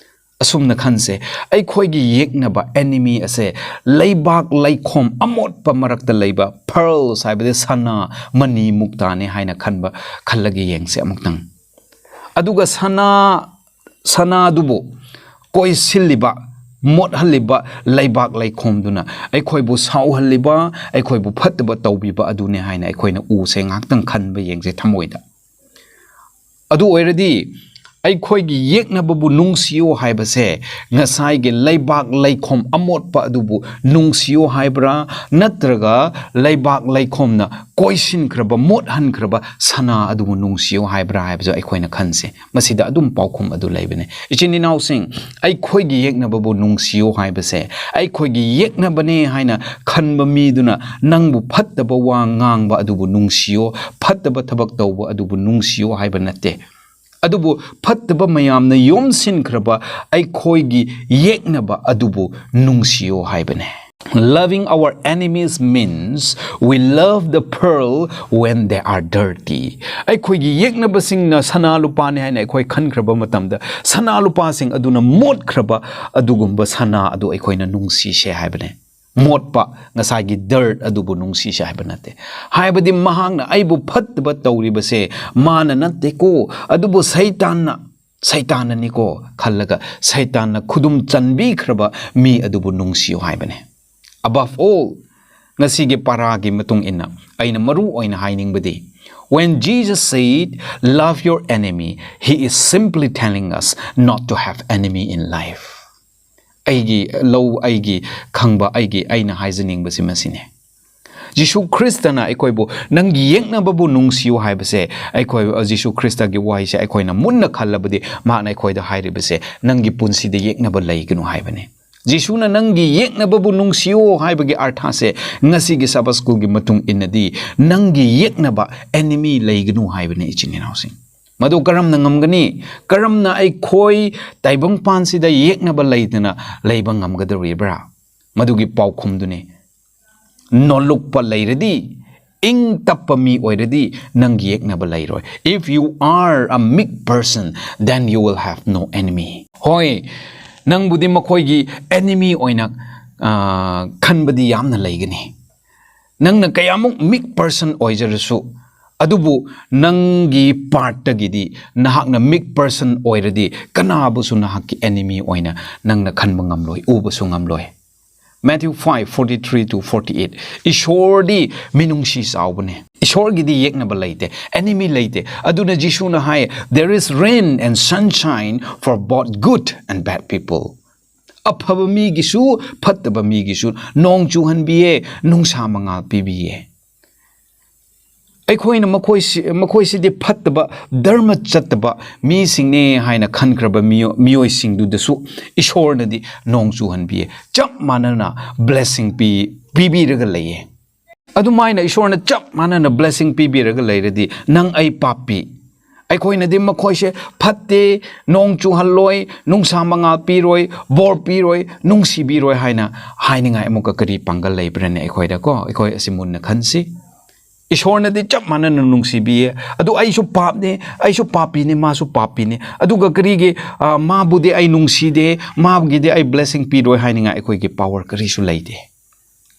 ꯑꯁꯨꯝꯅ ꯈꯟꯁꯦ, ꯑꯩꯈꯣꯏꯒꯤ ꯌꯦꯛꯅꯕ, ꯑꯦꯅꯤꯃꯤ ꯑꯁꯦ ꯂꯩꯕꯥꯛ ꯂꯩꯈꯣꯝ ꯑꯃꯣꯠꯄ ꯃꯔꯛꯇ ꯂꯩꯕ pearls, ꯍꯥꯏꯕꯗꯤ ꯁꯅꯥ, ꯃꯅꯤ, ꯃꯨꯛꯇꯥꯅꯦ ꯍꯥꯏꯅ ꯈꯟꯕ, ꯈꯜꯂꯒ ꯌꯦꯡꯁꯦ ꯑꯃꯨꯛꯇꯪ꯫ ꯑꯗꯨꯒ ꯁꯅꯥ, ꯁꯅꯥꯗꯨꯕꯨ ꯀꯣꯏꯁꯤꯜꯂꯤꯕ, ꯃꯣꯠꯍꯜꯂꯤꯕ ꯂꯩꯕꯥꯛ ꯂꯩꯈꯣꯝꯗꯨꯅ ꯑꯩꯈꯣꯏꯕꯨ ꯁꯥꯎꯍꯜꯂꯤꯕ, ꯑꯩꯈꯣꯏꯕꯨ ꯐꯠꯇꯕ ꯇꯧꯕꯤꯕ ꯑꯗꯨꯅꯦ ꯍꯥꯏꯅ ꯑꯩꯈꯣꯏꯅ ꯎꯁꯦ꯫ ꯉꯥꯏꯍꯥꯛꯇꯪ ꯈꯟꯕ ꯌꯦꯡꯁꯦ ꯊꯃꯣꯏꯗ꯫ ꯑꯗꯨ ꯑꯣꯏꯔꯗꯤ ꯑꯩꯈꯣꯏꯒꯤ ꯌꯦꯛꯅꯕꯕꯨ ꯅꯨꯡꯁꯤꯌꯣ ꯍꯥꯏꯕꯁꯦ ꯉꯁꯥꯏꯒꯤ ꯂꯩꯕꯥꯛ ꯂꯩꯈꯣꯝ ꯑꯃꯣꯠꯄ ꯑꯗꯨꯕꯨ ꯅꯨꯡꯁꯤꯌꯣ ꯍꯥꯏꯕ꯭ꯔꯥ, ꯅꯠꯇ꯭ꯔꯒ ꯂꯩꯕꯥꯛ ꯂꯩꯈꯣꯝꯅ ꯀꯣꯏꯁꯤꯟꯈ꯭ꯔꯕ, ꯃꯣꯠꯍꯟꯈ꯭ꯔꯕ ꯁꯅꯥ ꯑꯗꯨꯕꯨ ꯅꯨꯡꯁꯤꯌꯣ ꯍꯥꯏꯕ꯭ꯔꯥ ꯍꯥꯏꯕꯁꯨ ꯑꯩꯈꯣꯏꯅ ꯈꯟꯁꯦ꯫ ꯃꯁꯤꯗ ꯑꯗꯨꯝ ꯄꯥꯎꯈꯨꯝ ꯑꯗꯨ ꯂꯩꯕꯅꯦ꯫ ꯏꯆꯤꯟ ꯏꯅꯥꯎꯁꯤꯡ, ꯑꯩꯈꯣꯏꯒꯤ ꯌꯦꯛꯅꯕꯕꯨ ꯅꯨꯡꯁꯤꯌꯣ ꯍꯥꯏꯕꯁꯦ, ꯑꯩꯈꯣꯏꯒꯤ ꯌꯦꯛꯅꯕꯅꯦ ꯍꯥꯏꯅ ꯈꯟꯕ ꯃꯤꯗꯨꯅ ꯅꯪꯕꯨ ꯐꯠꯇꯕ ꯋꯥ ꯉꯥꯡꯕ ꯑꯗꯨꯕꯨ ꯅꯨꯡꯁꯤꯌꯣ, ꯐꯠꯇꯕ ꯊꯕꯛ ꯇꯧꯕ ꯑꯗꯨꯕꯨ ꯅꯨꯡꯁꯤꯌꯣ ꯍꯥꯏꯕ ꯅꯠꯇꯦ꯫ ꯑꯗꯨꯕꯨ ꯐꯠꯇꯕ ꯃꯌꯥꯝꯅ ꯌꯣꯝꯁꯤꯟꯈ꯭ꯔꯕ ꯑꯩꯈꯣꯏꯒꯤ ꯌꯦꯛꯅꯕ ꯑꯗꯨꯕꯨ ꯅꯨꯡꯁꯤꯌꯣ ꯍꯥꯏꯕꯅꯦ꯫ Loving our enemies means we love the pearl when they are dirty. ꯑꯩꯈꯣꯏꯒꯤ ꯌꯦꯛꯅꯕꯁꯤꯡꯅ ꯁꯅꯥ ꯂꯨꯄꯥꯅꯤ ꯍꯥꯏꯅ ꯑꯩꯈꯣꯏ ꯈꯟꯈ꯭ꯔꯕ ꯃꯇꯝꯗ, ꯁꯅꯥ ꯂꯨꯄꯥꯁꯤꯡ ꯑꯗꯨꯅ ꯃꯣꯠꯈ꯭ꯔꯕ ꯑꯗꯨꯒꯨꯝꯕ ꯁꯅꯥ ꯑꯗꯨ ꯑꯩꯈꯣꯏꯅ ꯅꯨꯡꯁꯤꯁꯦ ꯍꯥꯏꯕꯅꯦ꯫ ꯃꯣꯠꯄ, ꯉꯁꯥꯏꯒꯤ dirt ꯑꯗꯨꯕꯨ ꯅꯨꯡꯁꯤꯁꯦ ꯍꯥꯏꯕ ꯅꯠꯇꯦ꯫ ꯍꯥꯏꯕꯗꯤ ꯃꯍꯥꯛꯅ ꯑꯩꯕꯨ ꯐꯠꯇꯕ ꯇꯧꯔꯤꯕꯁꯦ ꯃꯥꯅ ꯅꯠꯇꯦꯀꯣ, ꯑꯗꯨꯕꯨ ꯁꯩꯇꯥꯟꯅ, ꯁꯩꯇꯥꯟꯅꯅꯤꯀꯣ ꯈꯜꯂꯒ ꯁꯩꯇꯥꯟꯅ ꯈꯨꯗꯨꯝ ꯆꯟꯕꯤꯈ꯭ꯔꯕ ꯃꯤ ꯑꯗꯨꯕꯨ ꯅꯨꯡꯁꯤꯌꯨ ꯍꯥꯏꯕꯅꯦ꯫ Above all, ꯉꯁꯤꯒꯤ ꯄꯥꯔꯥꯒꯤ ꯃꯇꯨꯡ ꯏꯟꯅ ꯑꯩꯅ ꯃꯔꯨ ꯑꯣꯏꯅ ꯍꯥꯏꯅꯤꯡꯕꯗꯤ, when Jesus said, "Love your enemy," he is simply telling us not to have enemy in life. ꯑꯩꯒꯤ ꯂꯧ, ꯑꯩꯒꯤ ꯈꯪꯕ, ꯑꯩꯒꯤ, ꯑꯩꯅ ꯍꯥꯏꯖꯅꯤꯡꯕꯁꯤ ꯃꯁꯤꯅꯤ꯫ ꯖꯤꯁꯨ ꯈ꯭ꯔꯤꯁꯇꯅ ꯑꯩꯈꯣꯏꯕꯨ "ꯅꯪꯒꯤ ꯌꯦꯛꯅꯕꯕꯨ ꯅꯨꯡꯁꯤꯌꯨ" ꯍꯥꯏꯕꯁꯦ, ꯑꯩꯈꯣꯏ, ꯖꯤꯁꯨ ꯈ꯭ꯔꯤꯁꯇꯒꯤ ꯋꯥꯍꯩꯁꯦ ꯑꯩꯈꯣꯏꯅ ꯃꯨꯟꯅ ꯈꯜꯂꯕꯗꯤ, ꯃꯍꯥꯛꯅ ꯑꯩꯈꯣꯏꯗ ꯍꯥꯏꯔꯤꯕꯁꯦ, "ꯅꯪꯒꯤ ꯄꯨꯟꯁꯤꯗ ꯌꯦꯛꯅꯕ ꯂꯩꯒꯅꯨ" ꯍꯥꯏꯕꯅꯤ꯫ ꯖꯤꯁꯨꯅ "ꯅꯪꯒꯤ ꯌꯦꯛꯅꯕꯕꯨ ꯅꯨꯡꯁꯤꯌꯨ" ꯍꯥꯏꯕꯒꯤ ꯑꯔꯊꯁꯦ, ꯉꯁꯤꯒꯤ ꯁꯕꯠ ꯁ꯭ꯀꯨꯜꯒꯤ ꯃꯇꯨꯡ ꯏꯟꯅꯗꯤ, ꯅꯪꯒꯤ ꯌꯦꯛꯅꯕ, enemy, ꯂꯩꯒꯅꯨ ꯍꯥꯏꯕꯅꯤ, ꯏꯆꯤꯟ ꯏꯅꯥꯎꯁꯤꯡ꯫ ꯃꯗꯨ ꯀꯔꯝꯅ ꯉꯝꯒꯅꯤ? ꯀꯔꯝꯅ ꯑꯩꯈꯣꯏ ꯇꯥꯏꯕꯪꯄꯥꯟꯁꯤꯗ ꯌꯦꯛꯅꯕ ꯂꯩꯇꯅ ꯂꯩꯕ ꯉꯝꯒꯗꯧꯔꯤꯕ꯭ꯔꯥ? ꯃꯗꯨꯒꯤ ꯄꯥꯎꯈꯨꯝꯗꯨꯅꯤ, ꯅꯣꯜꯂꯨꯛꯄ ꯂꯩꯔꯗꯤ, ꯏꯪ ꯇꯞꯄ ꯃꯤ ꯑꯣꯏꯔꯗꯤ, ꯅꯪꯒꯤ ꯌꯦꯛꯅꯕ ꯂꯩꯔꯣꯏ꯫ If you are a meek person, then you will have no enemy. ꯍꯣꯏ, ꯅꯪꯕꯨꯗꯤ ꯃꯈꯣꯏꯒꯤ enemy ꯑꯣꯏꯅ, ꯑꯥ, ꯈꯟꯕꯗꯤ ꯌꯥꯝꯅ ꯂꯩꯒꯅꯤ꯫ ꯅꯪꯅ ꯀꯌꯥꯃꯨꯛ meek person ꯑꯣꯏꯖꯔꯁꯨ, ꯑꯗꯨꯕꯨ ꯅꯪꯒꯤ part ꯇꯒꯤꯗꯤ, ꯅꯍꯥꯛꯅ meek person ꯑꯣꯏꯔꯗꯤ, ꯀꯅꯥꯕꯨꯁꯨ ꯅꯍꯥꯛꯀꯤ enemy ꯑꯣꯏꯅ ꯅꯪꯅ ꯈꯟꯕ ꯉꯝꯂꯣꯏ, ꯎꯕꯁꯨ ꯉꯝꯂꯣꯏ꯫ Matthew five forty three to forty eight. ꯏꯁꯣꯔꯗꯤ ꯃꯤꯅꯨꯡꯁꯤ ꯆꯥꯎꯕꯅꯦ꯫ ꯏꯁꯣꯔꯒꯤꯗꯤ ꯌꯦꯛꯅꯕ ꯂꯩꯇꯦ, enemy ꯂꯩꯇꯦ꯫ ꯑꯗꯨꯅ ꯖꯤꯁꯨꯅ ꯍꯥꯏ, "There is rain and sunshine for both good and bad people." ꯑꯐꯕ ꯃꯤꯒꯤꯁꯨ, ꯐꯠꯇꯕ ꯃꯤꯒꯤꯁꯨ ꯅꯣꯡ ꯆꯨꯍꯟꯕꯤꯌꯦ, ꯅꯨꯡꯁꯥ ꯃꯉꯥꯜ ꯄꯤꯕꯤꯌꯦ꯫ ꯑꯩꯈꯣꯏꯅ ꯃꯈꯣꯏꯁꯤ, ꯃꯈꯣꯏꯁꯤꯗꯤ ꯐꯠꯇꯕ, ꯙꯔꯃ ꯆꯠꯇꯕ ꯃꯤꯁꯤꯡꯅꯦ ꯍꯥꯏꯅ ꯈꯟꯈ꯭ꯔꯕ ꯃꯤꯑꯣ-, ꯃꯤꯑꯣꯏꯁꯤꯡꯗꯨꯗꯁꯨ ꯏꯁꯣꯔꯅꯗꯤ ꯅꯣꯡ ꯆꯨꯍꯟꯕꯤꯌꯦ꯫ ꯆꯞ ꯃꯥꯟꯅꯅ blessing ꯄꯤ-, ꯄꯤꯕꯤꯔꯒ ꯂꯩꯌꯦ꯫ ꯑꯗꯨꯃꯥꯏꯅ ꯏꯁꯣꯔꯅ ꯆꯞ ꯃꯥꯟꯅꯅ blessing ꯄꯤꯕꯤꯔꯒ ꯂꯩꯔꯗꯤ, ꯅꯪ ꯑꯩ ꯄꯥꯄꯤ꯫ ꯑꯩꯈꯣꯏꯅꯗꯤ ꯃꯈꯣꯏꯁꯦ ꯐꯠꯇꯦ, ꯅꯣꯡ ꯆꯨꯍꯜꯂꯣꯏ, ꯅꯨꯡꯁꯥ ꯃꯉꯥꯜ ꯄꯤꯔꯣꯏ, ꯕꯣꯔ ꯄꯤꯔꯣꯏ, ꯅꯨꯡꯁꯤꯕꯤꯔꯣꯏ ꯍꯥꯏꯅ ꯍꯥꯏꯅꯤꯡꯉꯥꯏ ꯑꯃꯨꯛꯀ ꯀꯔꯤ ꯄꯥꯡꯒꯜ ꯂꯩꯕ꯭ꯔꯅꯦ ꯑꯩꯈꯣꯏꯗ ꯀꯣ? ꯑꯩꯈꯣꯏ ꯑꯁꯤ ꯃꯨꯟꯅ ꯈꯟꯁꯤ꯫ ꯏꯁꯣꯔꯅꯗꯤ ꯆꯞ ꯃꯥꯟꯅꯅ ꯅꯨꯡꯁꯤꯕꯤꯌꯦ꯫ ꯑꯗꯨ ꯑꯩꯁꯨ ꯄꯥꯞꯅꯦ, ꯑꯩꯁꯨ ꯄꯥꯄꯤꯅꯦ, ꯃꯥꯁꯨ ꯄꯥꯄꯤꯅꯦ꯫ ꯑꯗꯨꯒ ꯀꯔꯤꯒꯤ, ꯑ, ꯃꯥꯕꯨꯗꯤ ꯑꯩ ꯅꯨꯡꯁꯤꯗꯦ, ꯃꯥꯒꯤꯗꯤ ꯑꯩ blessing ꯄꯤꯔꯣꯏ ꯍꯥꯏꯅꯤꯡꯉꯥꯏ ꯑꯩꯈꯣꯏꯒꯤ power ꯀꯔꯤꯁꯨ ꯂꯩꯇꯦ꯫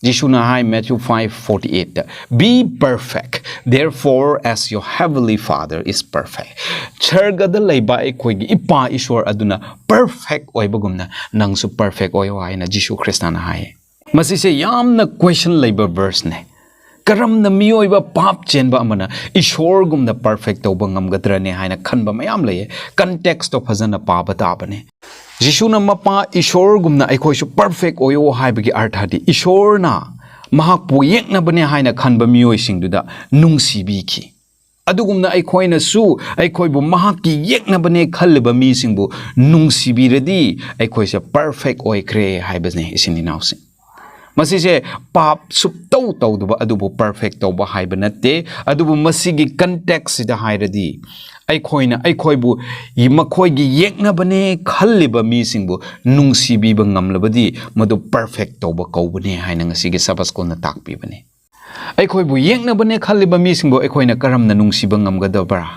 ꯖꯤꯁꯨꯅ ꯍꯥꯏ Matthew five forty eight, "Be perfect, therefore as your heavenly Father is perfect." ꯁꯔꯒꯗ ꯂꯩꯕ ꯑꯩꯈꯣꯏꯒꯤ ꯏꯄꯥ ꯏꯁꯣꯔ ꯑꯗꯨꯅ perfect ꯑꯣꯏꯕꯒꯨꯝꯅ ꯅꯪꯁꯨ perfect ꯑꯣꯏꯌꯣ ꯍꯥꯏꯅ ꯖꯤꯁꯨ ꯈ꯭ꯔꯤꯁꯇꯅ ꯍꯥꯏꯌꯦ꯫ ꯃꯁꯤꯁꯦ ꯌꯥꯝꯅ question ꯂꯩꯕ verseꯅꯦ꯫ ꯀꯔꯝꯅ ꯃꯤꯑꯣꯏꯕ ꯄꯥꯞ ꯆꯦꯟꯕ ꯑꯃꯅ ꯏꯁꯣꯔꯒꯨꯝꯅ perfect ꯇꯧꯕ ꯉꯝꯒꯗ꯭ꯔꯅꯦ ꯍꯥꯏꯅ ꯈꯟꯕ ꯃꯌꯥꯝ ꯂꯩꯌꯦ꯫ Contextꯇꯣ ꯐꯖꯅ ꯄꯥꯕ ꯇꯥꯕꯅꯦ꯫ ꯖꯤꯁꯨꯅ ꯃꯄꯥ ꯏꯁꯣꯔꯒꯨꯝꯅ ꯑꯩꯈꯣꯏꯁꯨ perfect ꯑꯣꯏꯌꯣ ꯍꯥꯏꯕꯒꯤ ꯑꯔꯊꯗꯤ ꯏꯁꯣꯔꯅ ꯃꯍꯥꯛꯄꯨ ꯌꯦꯛꯅꯕꯅꯦ ꯍꯥꯏꯅ ꯈꯟꯕ ꯃꯤꯑꯣꯏꯁꯤꯡꯗꯨꯗ ꯅꯨꯡꯁꯤꯕꯤꯈꯤ꯫ ꯑꯗꯨꯒꯨꯝꯅ ꯑꯩꯈꯣꯏꯅꯁꯨ ꯑꯩꯈꯣꯏꯕꯨ ꯃꯍꯥꯛꯀꯤ ꯌꯦꯛꯅꯕꯅꯦ ꯈꯜꯂꯤꯕ ꯃꯤꯁꯤꯡꯕꯨ ꯅꯨꯡꯁꯤꯕꯤꯔꯗꯤ ꯑꯩꯈꯣꯏꯁꯦ perfect ꯑꯣꯏꯈ꯭ꯔꯦ ꯍꯥꯏꯕꯅꯦ, ꯏꯆꯤꯟ ꯏꯅꯥꯎꯁꯤꯡ꯫ ꯃꯁꯤꯁꯦ ꯄꯥꯞ ꯁꯨꯞꯇꯧ ꯇꯧꯗꯕ ꯑꯗꯨꯕꯨ perfect ꯇꯧꯕ ꯍꯥꯏꯕ ꯅꯠꯇꯦ꯫ ꯑꯗꯨꯕꯨ ꯃꯁꯤꯒꯤ contextꯁꯤꯗ ꯍꯥꯏꯔꯗꯤ, ꯑꯩꯈꯣꯏꯅ ꯑꯩꯈꯣꯏꯕꯨ ꯃꯈꯣꯏꯒꯤ ꯌꯦꯛꯅꯕꯅꯦ ꯈꯜꯂꯤꯕ ꯃꯤꯁꯤꯡꯕꯨ ꯅꯨꯡꯁꯤꯕꯤꯕ ꯉꯝꯂꯕꯗꯤ ꯃꯗꯨ perfect ꯇꯧꯕ ꯀꯧꯕꯅꯦ ꯍꯥꯏꯅ ꯉꯁꯤꯒꯤ Sabbath Schoolꯅ ꯇꯥꯛꯄꯤꯕꯅꯤ꯫ ꯑꯩꯈꯣꯏꯕꯨ ꯌꯦꯛꯅꯕꯅꯦ ꯈꯜꯂꯤꯕ ꯃꯤꯁꯤꯡꯕꯨ ꯑꯩꯈꯣꯏꯅ ꯀꯔꯝꯅ ꯅꯨꯡꯁꯤꯕ ꯉꯝꯒꯗꯕ꯭ꯔꯥ?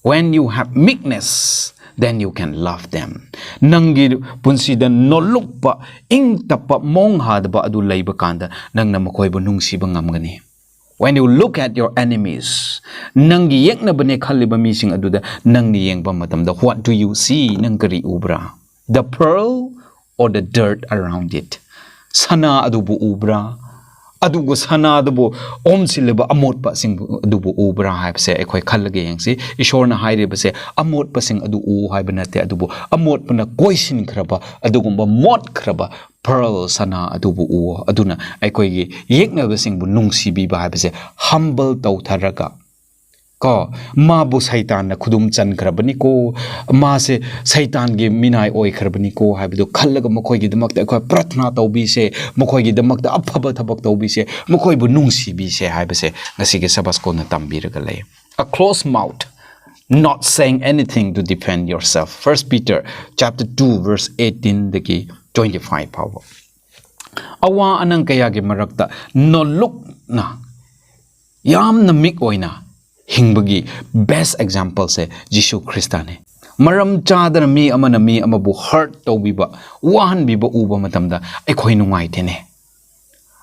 When you have meekness, then you can love them. ꯅꯪꯒꯤ ꯄꯨꯟꯁꯤꯗ ꯅꯣꯜꯂꯨꯛꯄ, ꯏꯪ ꯇꯞꯄ, ꯃꯣꯡ ꯍꯥꯗꯕ ꯑꯗꯨ ꯂꯩꯕ ꯀꯥꯟꯗ ꯅꯪꯅ ꯃꯈꯣꯏꯕꯨ ꯅꯨꯡꯁꯤꯕ ꯉꯝꯒꯅꯤ꯫ When you look at your enemies, ꯅꯪꯒꯤ ꯌꯦꯛꯅꯕꯅꯦ ꯈꯜꯂꯤꯕ ꯃꯤꯁꯤꯡ ꯑꯗꯨꯗ ꯅꯪꯅ ꯌꯦꯡꯕ ꯃꯇꯝꯗ, what do you see? ꯅꯪ ꯀꯔꯤ ꯎꯕ꯭ꯔꯥ? The pearl or the dirt around it? ꯁꯅꯥ ꯑꯗꯨꯕꯨ ꯎꯕ꯭ꯔꯥ? ꯑꯗꯨꯒ ꯁꯅꯥꯗꯨꯕꯨ ꯑꯣꯝꯁꯤꯜꯂꯤꯕ ꯑꯃꯣꯠꯄꯁꯤꯡ ꯑꯗꯨꯕꯨ ꯎꯕ꯭ꯔꯥ ꯍꯥꯏꯕꯁꯦ ꯑꯩꯈꯣꯏ ꯈꯜꯂꯒ ꯌꯦꯡꯁꯤ꯫ ꯏꯁꯣꯔꯅ ꯍꯥꯏꯔꯤꯕꯁꯦ ꯑꯃꯣꯠꯄꯁꯤꯡ ꯑꯗꯨ ꯎ ꯍꯥꯏꯕ ꯅꯠꯇꯦ, ꯑꯗꯨꯕꯨ ꯑꯃꯣꯠꯄꯅ ꯀꯣꯏꯁꯤꯟꯈ꯭ꯔꯕ ꯑꯗꯨꯒꯨꯝꯕ ꯃꯣꯠꯈ꯭ꯔꯕ pearl, ꯁꯅꯥ ꯑꯗꯨꯕꯨ ꯎ꯫ ꯑꯗꯨꯅ ꯑꯩꯈꯣꯏꯒꯤ ꯌꯦꯛꯅꯕꯁꯤꯡꯕꯨ ꯅꯨꯡꯁꯤꯕꯤꯕ ꯍꯥꯏꯕꯁꯦ humble ꯇꯧꯊꯔꯒ ꯀꯣ, ꯃꯥꯕꯨ ꯁꯩꯇꯥꯟꯅ ꯈꯨꯗꯨꯝ ꯆꯟꯈ꯭ꯔꯕꯅꯤꯀꯣ, ꯃꯥꯁꯦ ꯁꯩꯇꯥꯟꯒꯤ ꯃꯤꯅꯥꯏ ꯑꯣꯏꯈ꯭ꯔꯕꯅꯤꯀꯣ ꯍꯥꯏꯕꯗꯨ ꯈꯜꯂꯒ ꯃꯈꯣꯏꯒꯤꯗꯃꯛꯇ ꯑꯩꯈꯣꯏ ꯄ꯭ꯔꯊꯅꯥ ꯇꯧꯕꯤꯁꯦ, ꯃꯈꯣꯏꯒꯤꯗꯃꯛꯇ ꯑꯐꯕ ꯊꯕꯛ ꯇꯧꯕꯤꯁꯦ, ꯃꯈꯣꯏꯕꯨ ꯅꯨꯡꯁꯤꯕꯤꯁꯦ ꯍꯥꯏꯕꯁꯦ ꯉꯁꯤꯒꯤ Sabbath schoolꯅ ꯇꯝꯕꯤꯔꯒ ꯂꯩ꯫ A closed mouth, not saying anything to defend yourself. First Peter chapter two verse eighteenꯗꯒꯤ twenty five ꯐꯥꯎꯕ꯫ ꯑꯋꯥ ꯑꯅꯪ ꯀꯌꯥꯒꯤ ꯃꯔꯛꯇ ꯅꯣꯂꯨꯛꯅ ꯌꯥꯝꯅ ꯃꯤꯛ ꯑꯣꯏꯅ ꯍꯤꯡꯕꯒꯤ best exampleꯁꯦ ꯖꯤꯁꯨ ꯈ꯭ꯔꯤꯁꯇꯅꯦ꯫ ꯃꯔꯝ ꯆꯥꯗꯅ ꯃꯤ ꯑꯃꯅ ꯃꯤ ꯑꯃꯕꯨ hurt ꯇꯧꯕꯤꯕ, ꯋꯥꯍꯟꯕꯤꯕ ꯎꯕ ꯃꯇꯝꯗ ꯑꯩꯈꯣꯏ ꯅꯨꯡꯉꯥꯏꯇꯦꯅꯦ꯫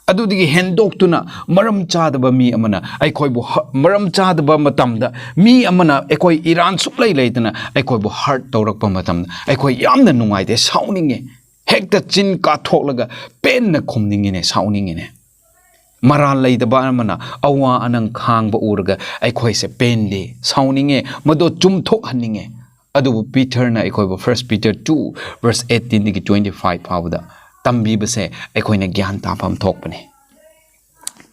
ꯑꯗꯨꯗꯒꯤ ꯍꯦꯟꯗꯣꯛꯇꯨꯅ ꯃꯔꯝ ꯆꯥꯗꯕ ꯃꯤ ꯑꯃꯅ ꯑꯩꯈꯣꯏꯕꯨ ꯍ-, ꯃꯔꯝ ꯆꯥꯗꯕ ꯃꯇꯝꯗ ꯃꯤ ꯑꯃꯅ ꯑꯩꯈꯣꯏ ꯏꯔꯥꯟ ꯁꯨꯛꯂꯩ ꯂꯩꯇꯅ ꯑꯩꯈꯣꯏꯕꯨ hurt ꯇꯧꯔꯛꯄ ꯃꯇꯝꯗ ꯑꯩꯈꯣꯏ ꯌꯥꯝꯅ ꯅꯨꯡꯉꯥꯏꯇꯦ, ꯁꯥꯎꯅꯤꯡꯉꯦ꯫ ꯍꯦꯛꯇ ꯆꯤꯟ ꯀꯥꯊꯣꯛꯂꯒ ꯄꯦꯟꯅ ꯈꯨꯝꯅꯤꯡꯉꯤꯅꯦ, ꯁꯥꯎꯅꯤꯡꯉꯤꯅꯦ꯫ ꯃꯔꯥꯜ ꯂꯩꯇꯕ ꯑꯃꯅ ꯑꯋꯥ ꯑꯅꯪ ꯈꯥꯡꯕ ꯎꯔꯒ ꯑꯩꯈꯣꯏꯁꯦ ꯄꯦꯟꯗꯦ, ꯁꯥꯎꯅꯤꯡꯉꯦ, ꯃꯗꯨ ꯆꯨꯝꯊꯣꯛꯍꯟꯅꯤꯡꯉꯦ꯫ ꯑꯗꯨꯕꯨ ꯄꯤꯇꯔꯅ ꯑꯩꯈꯣꯏꯕꯨ First Peter two verse eighteenꯗꯒꯤ twenty five ꯐꯥꯎꯕꯗ ꯇꯝꯕꯤꯕꯁꯦ ꯑꯩꯈꯣꯏꯅ ꯒ꯭ꯌꯥꯟ ꯇꯥꯐꯝ ꯊꯣꯛꯄꯅꯦ꯫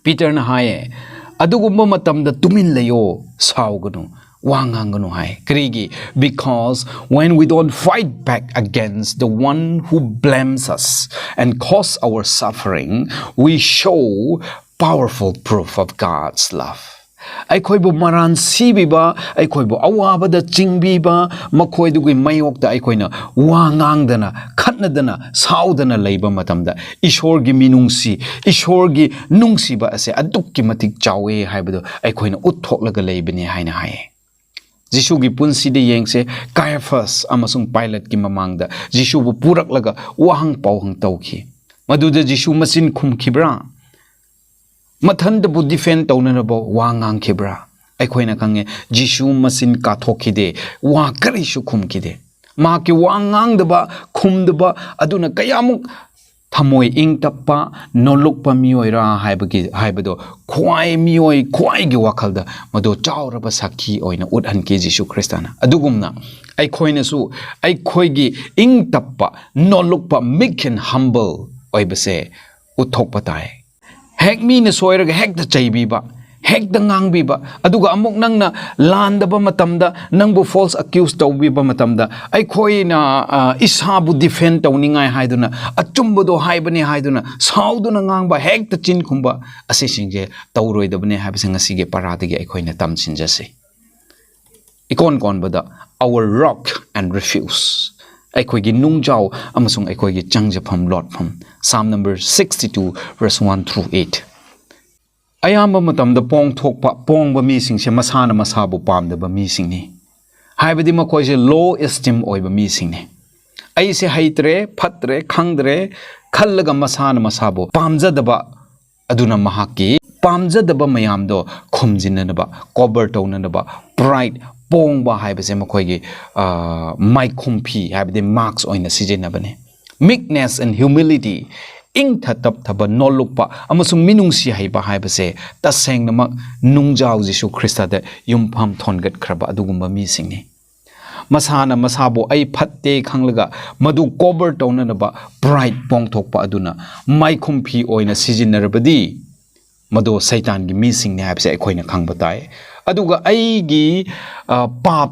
ꯄꯤꯇꯔꯅ ꯍꯥꯏꯌꯦ, "ꯑꯗꯨꯒꯨꯝꯕ ꯃꯇꯝꯗ ꯇꯨꯃꯤꯟ ꯂꯩꯌꯣ, ꯁꯥꯎꯒꯅꯨ, ꯋꯥ ꯉꯥꯡꯒꯅꯨ" ꯍꯥꯏ꯫ ꯀꯔꯤꯒꯤ? "Because when we don't fight back against the one who blames us and cause our suffering, we show powerful proof of God's love." ꯑꯩꯈꯣꯏꯕꯨ ꯃꯔꯥꯟ ꯁꯤꯕꯤꯕ, ꯑꯩꯈꯣꯏꯕꯨ ꯑꯋꯥꯕꯗ ꯆꯤꯡꯕꯤꯕ, ꯃꯈꯣꯏꯗꯨꯒꯤ ꯃꯥꯌꯣꯛꯇ ꯑꯩꯈꯣꯏꯅ ꯋꯥ ꯉꯥꯡꯗꯅ, ꯈꯠꯅꯗꯅ, ꯁꯥꯎꯗꯅ ꯂꯩꯕ ꯃꯇꯝꯗ ꯏꯁꯣꯔꯒꯤ ꯃꯤꯅꯨꯡꯁꯤ, ꯏꯁꯣꯔꯒꯤ ꯅꯨꯡꯁꯤꯕ ꯑꯁꯦ ꯑꯗꯨꯛꯀꯤ ꯃꯇꯤꯛ ꯆꯥꯎꯋꯦ ꯍꯥꯏꯕꯗꯨ ꯑꯩꯈꯣꯏꯅ ꯎꯠꯊꯣꯛꯂꯒ ꯂꯩꯕꯅꯦ ꯍꯥꯏꯅ ꯍꯥꯏꯌꯦ꯫ ꯖꯤꯁꯨꯒꯤ ꯄꯨꯟꯁꯤꯗ ꯌꯦꯡꯁꯦ, ꯀꯥꯌꯥꯐꯥꯁ ꯑꯃꯁꯨꯡ ꯄꯥꯏꯂꯠꯀꯤ ꯃꯃꯥꯡꯗ ꯖꯤꯁꯨꯕꯨ ꯄꯨꯔꯛꯂꯒ ꯋꯥꯍꯪ ꯄꯥꯎꯍꯪ ꯇꯧꯈꯤ꯫ ꯃꯗꯨꯗ ꯖꯤꯁꯨ ꯃꯆꯤꯟ ꯈꯨꯝꯈꯤꯕ꯭ꯔꯥ? ꯃꯊꯟꯇꯕꯨ defend ꯇꯧꯅꯅꯕ ꯋꯥ ꯉꯥꯡꯈꯤꯕ꯭ꯔꯥ? ꯑꯩꯈꯣꯏꯅ ꯈꯪꯉꯦ, ꯖꯤꯁꯨ ꯃꯆꯤꯟ ꯀꯥꯊꯣꯛꯈꯤꯗꯦ, ꯋꯥ ꯀꯔꯤꯁꯨ ꯈꯨꯝꯈꯤꯗꯦ꯫ ꯃꯍꯥꯛꯀꯤ ꯋꯥ ꯉꯥꯡꯗꯕ, ꯈꯨꯝꯗꯕ ꯑꯗꯨꯅ ꯀꯌꯥꯃꯨꯛ ꯊꯃꯣꯏ ꯏꯪ ꯇꯞꯄ, ꯅꯣꯜꯂꯨꯛꯄ ꯃꯤꯑꯣꯏꯔꯥ ꯍꯥꯏꯕꯒꯤ, ꯍꯥꯏꯕꯗꯣ ꯈ꯭ꯋꯥꯏ ꯃꯤꯑꯣꯏ ꯈ꯭ꯋꯥꯏꯒꯤ ꯋꯥꯈꯜꯗ ꯃꯗꯨ ꯆꯥꯎꯔꯕ ꯁꯥꯈꯤ ꯑꯣꯏꯅ ꯎꯠꯍꯟꯈꯤ ꯖꯤꯁꯨ ꯈ꯭ꯔꯤꯁꯇꯅ꯫ ꯑꯗꯨꯒꯨꯝꯅ ꯑꯩꯈꯣꯏꯅꯁꯨ ꯑꯩꯈꯣꯏꯒꯤ ꯏꯪ ꯇꯞꯄ, ꯅꯣꯜꯂꯨꯛꯄ, meek and humble ꯑꯣꯏꯕꯁꯦ ꯎꯠꯊꯣꯛꯄ ꯇꯥꯏ꯫ ꯍꯦꯛ ꯃꯤꯅ ꯁꯣꯏꯔꯒ ꯍꯦꯛꯇ ꯆꯩꯕꯤꯕ, ꯍꯦꯛꯇ ꯉꯥꯡꯕꯤꯕ, ꯑꯗꯨꯒ ꯑꯃꯨꯛ ꯅꯪꯅ ꯂꯥꯟꯗꯕ ꯃꯇꯝꯗ, ꯅꯪꯕꯨ false accuse ꯇꯧꯕꯤꯕ ꯃꯇꯝꯗ, ꯑꯩꯈꯣꯏꯅ, ꯑ, ꯏꯁꯥꯕꯨ defend ꯇꯧꯅꯤꯡꯉꯥꯏ ꯍꯥꯏꯗꯨꯅ, ꯑꯆꯨꯝꯕꯗꯣ ꯍꯥꯏꯕꯅꯤ ꯍꯥꯏꯗꯨꯅ ꯁꯥꯎꯗꯨꯅ ꯉꯥꯡꯕ, ꯍꯦꯛꯇ ꯆꯤꯟ ꯈꯨꯝꯕ, ꯑꯁꯤꯁꯤꯡꯁꯦ ꯇꯧꯔꯣꯏꯗꯕꯅꯤ ꯍꯥꯏꯕꯁꯦ ꯉꯁꯤꯒꯤ ꯄꯔꯥꯗꯒꯤ ꯑꯩꯈꯣꯏꯅ ꯇꯝꯁꯤꯟꯖꯁꯤ꯫ ꯏꯀꯣꯟ ꯀꯣꯟꯕꯗ, our rock and refuge, ꯑꯩꯈꯣꯏꯒꯤ ꯅꯨꯡꯖꯥꯎ ꯑꯃꯁꯨꯡ ꯑꯩꯈꯣꯏꯒꯤ ꯆꯪꯖꯐꯝ ꯂꯣꯠꯐꯝ꯫ Psalm number sixty two, verse one through eight꯫ ꯑꯌꯥꯝꯕ ꯃꯇꯝꯗ ꯄꯣꯡꯊꯣꯛꯄ, ꯄꯣꯡꯕ ꯃꯤꯁꯤꯡꯁꯦ ꯃꯁꯥꯅ ꯃꯁꯥꯕꯨ ꯄꯥꯝꯗꯕ ꯃꯤꯁꯤꯡꯅꯤ꯫ ꯍꯥꯏꯕꯗꯤ ꯃꯈꯣꯏꯁꯦ low esteem ꯑꯣꯏꯕ ꯃꯤꯁꯤꯡꯅꯤ꯫ ꯑꯩꯁꯦ ꯍꯩꯇ꯭ꯔꯦ, ꯐꯠꯇ꯭ꯔꯦ, ꯈꯪꯗ꯭ꯔꯦ ꯈꯜꯂꯒ ꯃꯁꯥꯅ ꯃꯁꯥꯕꯨ ꯄꯥꯝꯖꯗꯕ, ꯑꯗꯨꯅ ꯃꯍꯥꯛꯀꯤ ꯄꯥꯝꯖꯗꯕ ꯃꯌꯥꯝꯗꯣ ꯈꯨꯝꯖꯤꯟꯅꯅꯕ, cover ꯇꯧꯅꯅꯕ, pride, ꯄꯣꯡꯕ ꯍꯥꯏꯕꯁꯦ ꯃꯈꯣꯏꯒꯤ, ꯑ, ꯃꯥꯏꯈꯨꯝꯐꯤ ꯍꯥꯏꯕꯗꯤ mask ꯑꯣꯏꯅ ꯁꯤꯖꯤꯟꯅꯕꯅꯤ꯫ Meekness and humility, ꯏꯪꯊ ꯇꯞꯊꯕ, ꯅꯣꯜꯂꯨꯛꯄ ꯑꯃꯁꯨꯡ ꯃꯤꯅꯨꯡꯁꯤ ꯍꯩꯕ ꯍꯥꯏꯕꯁꯦ ꯇꯁꯦꯡꯅꯃꯛ ꯅꯨꯡꯖꯥꯎ ꯖꯤꯁꯨ ꯈ꯭ꯔꯤꯁꯇꯗ ꯌꯨꯝꯐꯝ ꯊꯣꯟꯒꯠꯈ꯭ꯔꯕ ꯑꯗꯨꯒꯨꯝꯕ ꯃꯤꯁꯤꯡꯅꯤ꯫ ꯃꯁꯥꯅ ꯃꯁꯥꯕꯨ ꯑꯩ ꯐꯠꯇꯦ ꯈꯪꯂꯒ ꯃꯗꯨ cover ꯇꯧꯅꯅꯕ pride ꯄꯣꯡꯊꯣꯛꯄ ꯑꯗꯨꯅ ꯃꯥꯏꯈꯨꯝꯐꯤ ꯑꯣꯏꯅ ꯁꯤꯖꯤꯟꯅꯔꯕꯗꯤ, ꯃꯗꯨ ꯁꯩꯇꯥꯟꯒꯤ ꯃꯤꯁꯤꯡꯅꯤ ꯍꯥꯏꯕꯁꯦ ꯑꯩꯈꯣꯏꯅ ꯈꯪꯕ ꯇꯥꯏ꯫ ꯑꯗꯨꯒ ꯑꯩꯒꯤ, ꯑ, ꯄꯥꯞ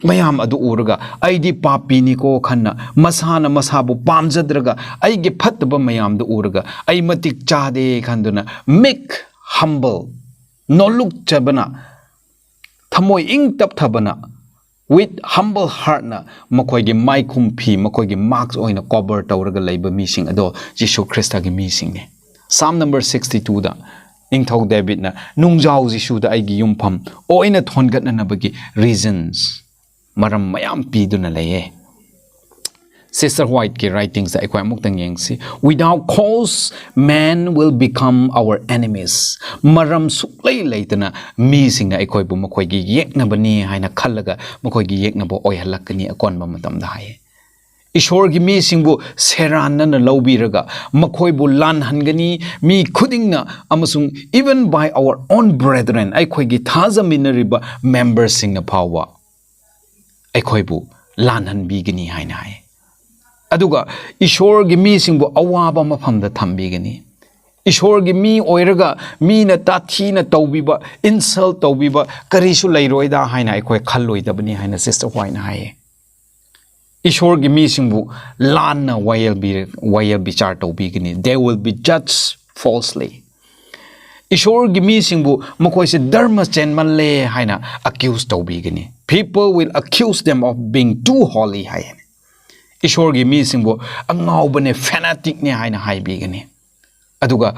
ꯃꯌꯥꯝ ꯑꯗꯨ ꯎꯔꯒ, "ꯑꯩꯗꯤ ꯄꯥꯄꯤꯅꯤꯀꯣ" ꯈꯟꯅ, ꯃꯁꯥꯅ ꯃꯁꯥꯕꯨ ꯄꯥꯝꯖꯗ꯭ꯔꯒ, ꯑꯩꯒꯤ ꯐꯠꯇꯕ ꯃꯌꯥꯝꯗꯨ ꯎꯔꯒ, "ꯑꯩ ꯃꯇꯤꯛ ꯆꯥꯗꯦ" ꯈꯟꯗꯨꯅ, meek, humble, ꯅꯣꯜꯂꯨꯛꯆꯕꯅ, ꯊꯃꯣꯏ ꯏꯪ ꯇꯞꯊꯕꯅ, with humble heartꯅ ꯃꯈꯣꯏꯒꯤ ꯃꯥꯏꯈꯨꯝꯐꯤ, ꯃꯈꯣꯏꯒꯤ mask ꯑꯣꯏꯅ cover ꯇꯧꯔꯒ ꯂꯩꯕ ꯃꯤꯁꯤꯡ ꯑꯗꯣ ꯖꯤꯁꯨ ꯈ꯭ꯔꯤꯁꯇꯒꯤ ꯃꯤꯁꯤꯡꯅꯤ꯫ Psalm number sixty twoꯗ ꯅꯤꯡꯊꯧ ꯗꯦꯕꯤꯠꯅ ꯅꯨꯡꯖꯥꯎ ꯖꯤꯁꯨꯗ ꯑꯩꯒꯤ ꯌꯨꯝꯐꯝ ꯑꯣꯏꯅ ꯊꯣꯟꯒꯠꯅꯅꯕꯒꯤ reasons, ꯃꯔꯝ ꯃꯌꯥꯝ ꯄꯤꯗꯨꯅ ꯂꯩꯌꯦ꯫ Sister Whiteꯀꯤ writingsꯇ ꯑꯩꯈꯣꯏ ꯑꯃꯨꯛꯇꯪ ꯌꯦꯡꯁꯤ꯫ "Without cause, men will become our enemies." ꯃꯔꯝ ꯁꯨꯛꯂꯩ ꯂꯩꯇꯅ ꯃꯤꯁꯤꯡꯅ ꯑꯩꯈꯣꯏꯕꯨ ꯃꯈꯣꯏꯒꯤ ꯌꯦꯛꯅꯕꯅꯤ ꯍꯥꯏꯅ ꯈꯜꯂꯒ ꯃꯈꯣꯏꯒꯤ ꯌꯦꯛꯅꯕ ꯑꯣꯏꯍꯜꯂꯛꯀꯅꯤ ꯑꯀꯣꯟꯕ ꯃꯇꯝꯗ ꯍꯥꯏꯌꯦ꯫ ꯏꯁꯣꯔꯒꯤ ꯃꯤꯁꯤꯡꯕꯨ ꯁꯦꯔꯥꯟꯅꯅ ꯂꯧꯕꯤꯔꯒ ꯃꯈꯣꯏꯕꯨ ꯂꯥꯟꯍꯟꯒꯅꯤ꯫ ꯃꯤ ꯈꯨꯗꯤꯡꯅ ꯑꯃꯁꯨꯡ even by our own brethren, ꯑꯩꯈꯣꯏꯒꯤ ꯊꯥꯖꯃꯤꯟꯅꯔꯤꯕ ꯃꯦꯝꯕꯔꯁꯤꯡꯅ ꯐꯥꯎꯕ ꯑꯩꯈꯣꯏꯕꯨ ꯂꯥꯟꯍꯟꯕꯤꯒꯅꯤ ꯍꯥꯏꯅ ꯍꯥꯏ꯫ ꯑꯗꯨꯒ ꯏꯁꯣꯔꯒꯤ ꯃꯤꯁꯤꯡꯕꯨ ꯑꯋꯥꯕ ꯃꯐꯝꯗ ꯊꯝꯕꯤꯒꯅꯤ꯫ ꯏꯁꯣꯔꯒꯤ ꯃꯤ ꯑꯣꯏꯔꯒ ꯃꯤꯅ ꯇꯥꯊꯤꯅ ꯇꯧꯕꯤꯕ, insult ꯇꯧꯕꯤꯕ ꯀꯔꯤꯁꯨ ꯂꯩꯔꯣꯏꯗ ꯍꯥꯏꯅ ꯑꯩꯈꯣꯏ ꯈꯜꯂꯣꯏꯗꯕꯅꯤ ꯍꯥꯏꯅ ꯁꯤꯁꯇꯔ ꯍ꯭ꯋꯥꯏꯠꯅ ꯍꯥꯏꯌꯦ꯫ ꯏꯁꯣꯔꯒꯤ ꯃꯤꯁꯤꯡꯕꯨ ꯂꯥꯟꯅ ꯋꯥꯌꯦꯜꯕꯤ-, ꯋꯥꯌꯦꯜ ꯕꯤꯆꯥꯔ ꯇꯧꯕꯤꯒꯅꯤ꯫ They will be judged falsely. ꯏꯁꯣꯔꯒꯤ ꯃꯤꯁꯤꯡꯕꯨ ꯃꯈꯣꯏꯁꯦ ꯙꯔꯃ ꯆꯦꯟꯃꯜꯂꯦ ꯍꯥꯏꯅ accuse ꯇꯧꯕꯤꯒꯅꯤ꯫ People will accuse them of being too holy ꯍꯥꯏꯌꯦ꯫ ꯏꯁꯣꯔꯒꯤ ꯃꯤꯁꯤꯡꯕꯨ ꯑꯉꯥꯎꯕꯅꯦ, fanaticꯅꯦ ꯍꯥꯏꯅ ꯍꯥꯏꯕꯤꯒꯅꯤ꯫ ꯑꯗꯨꯒ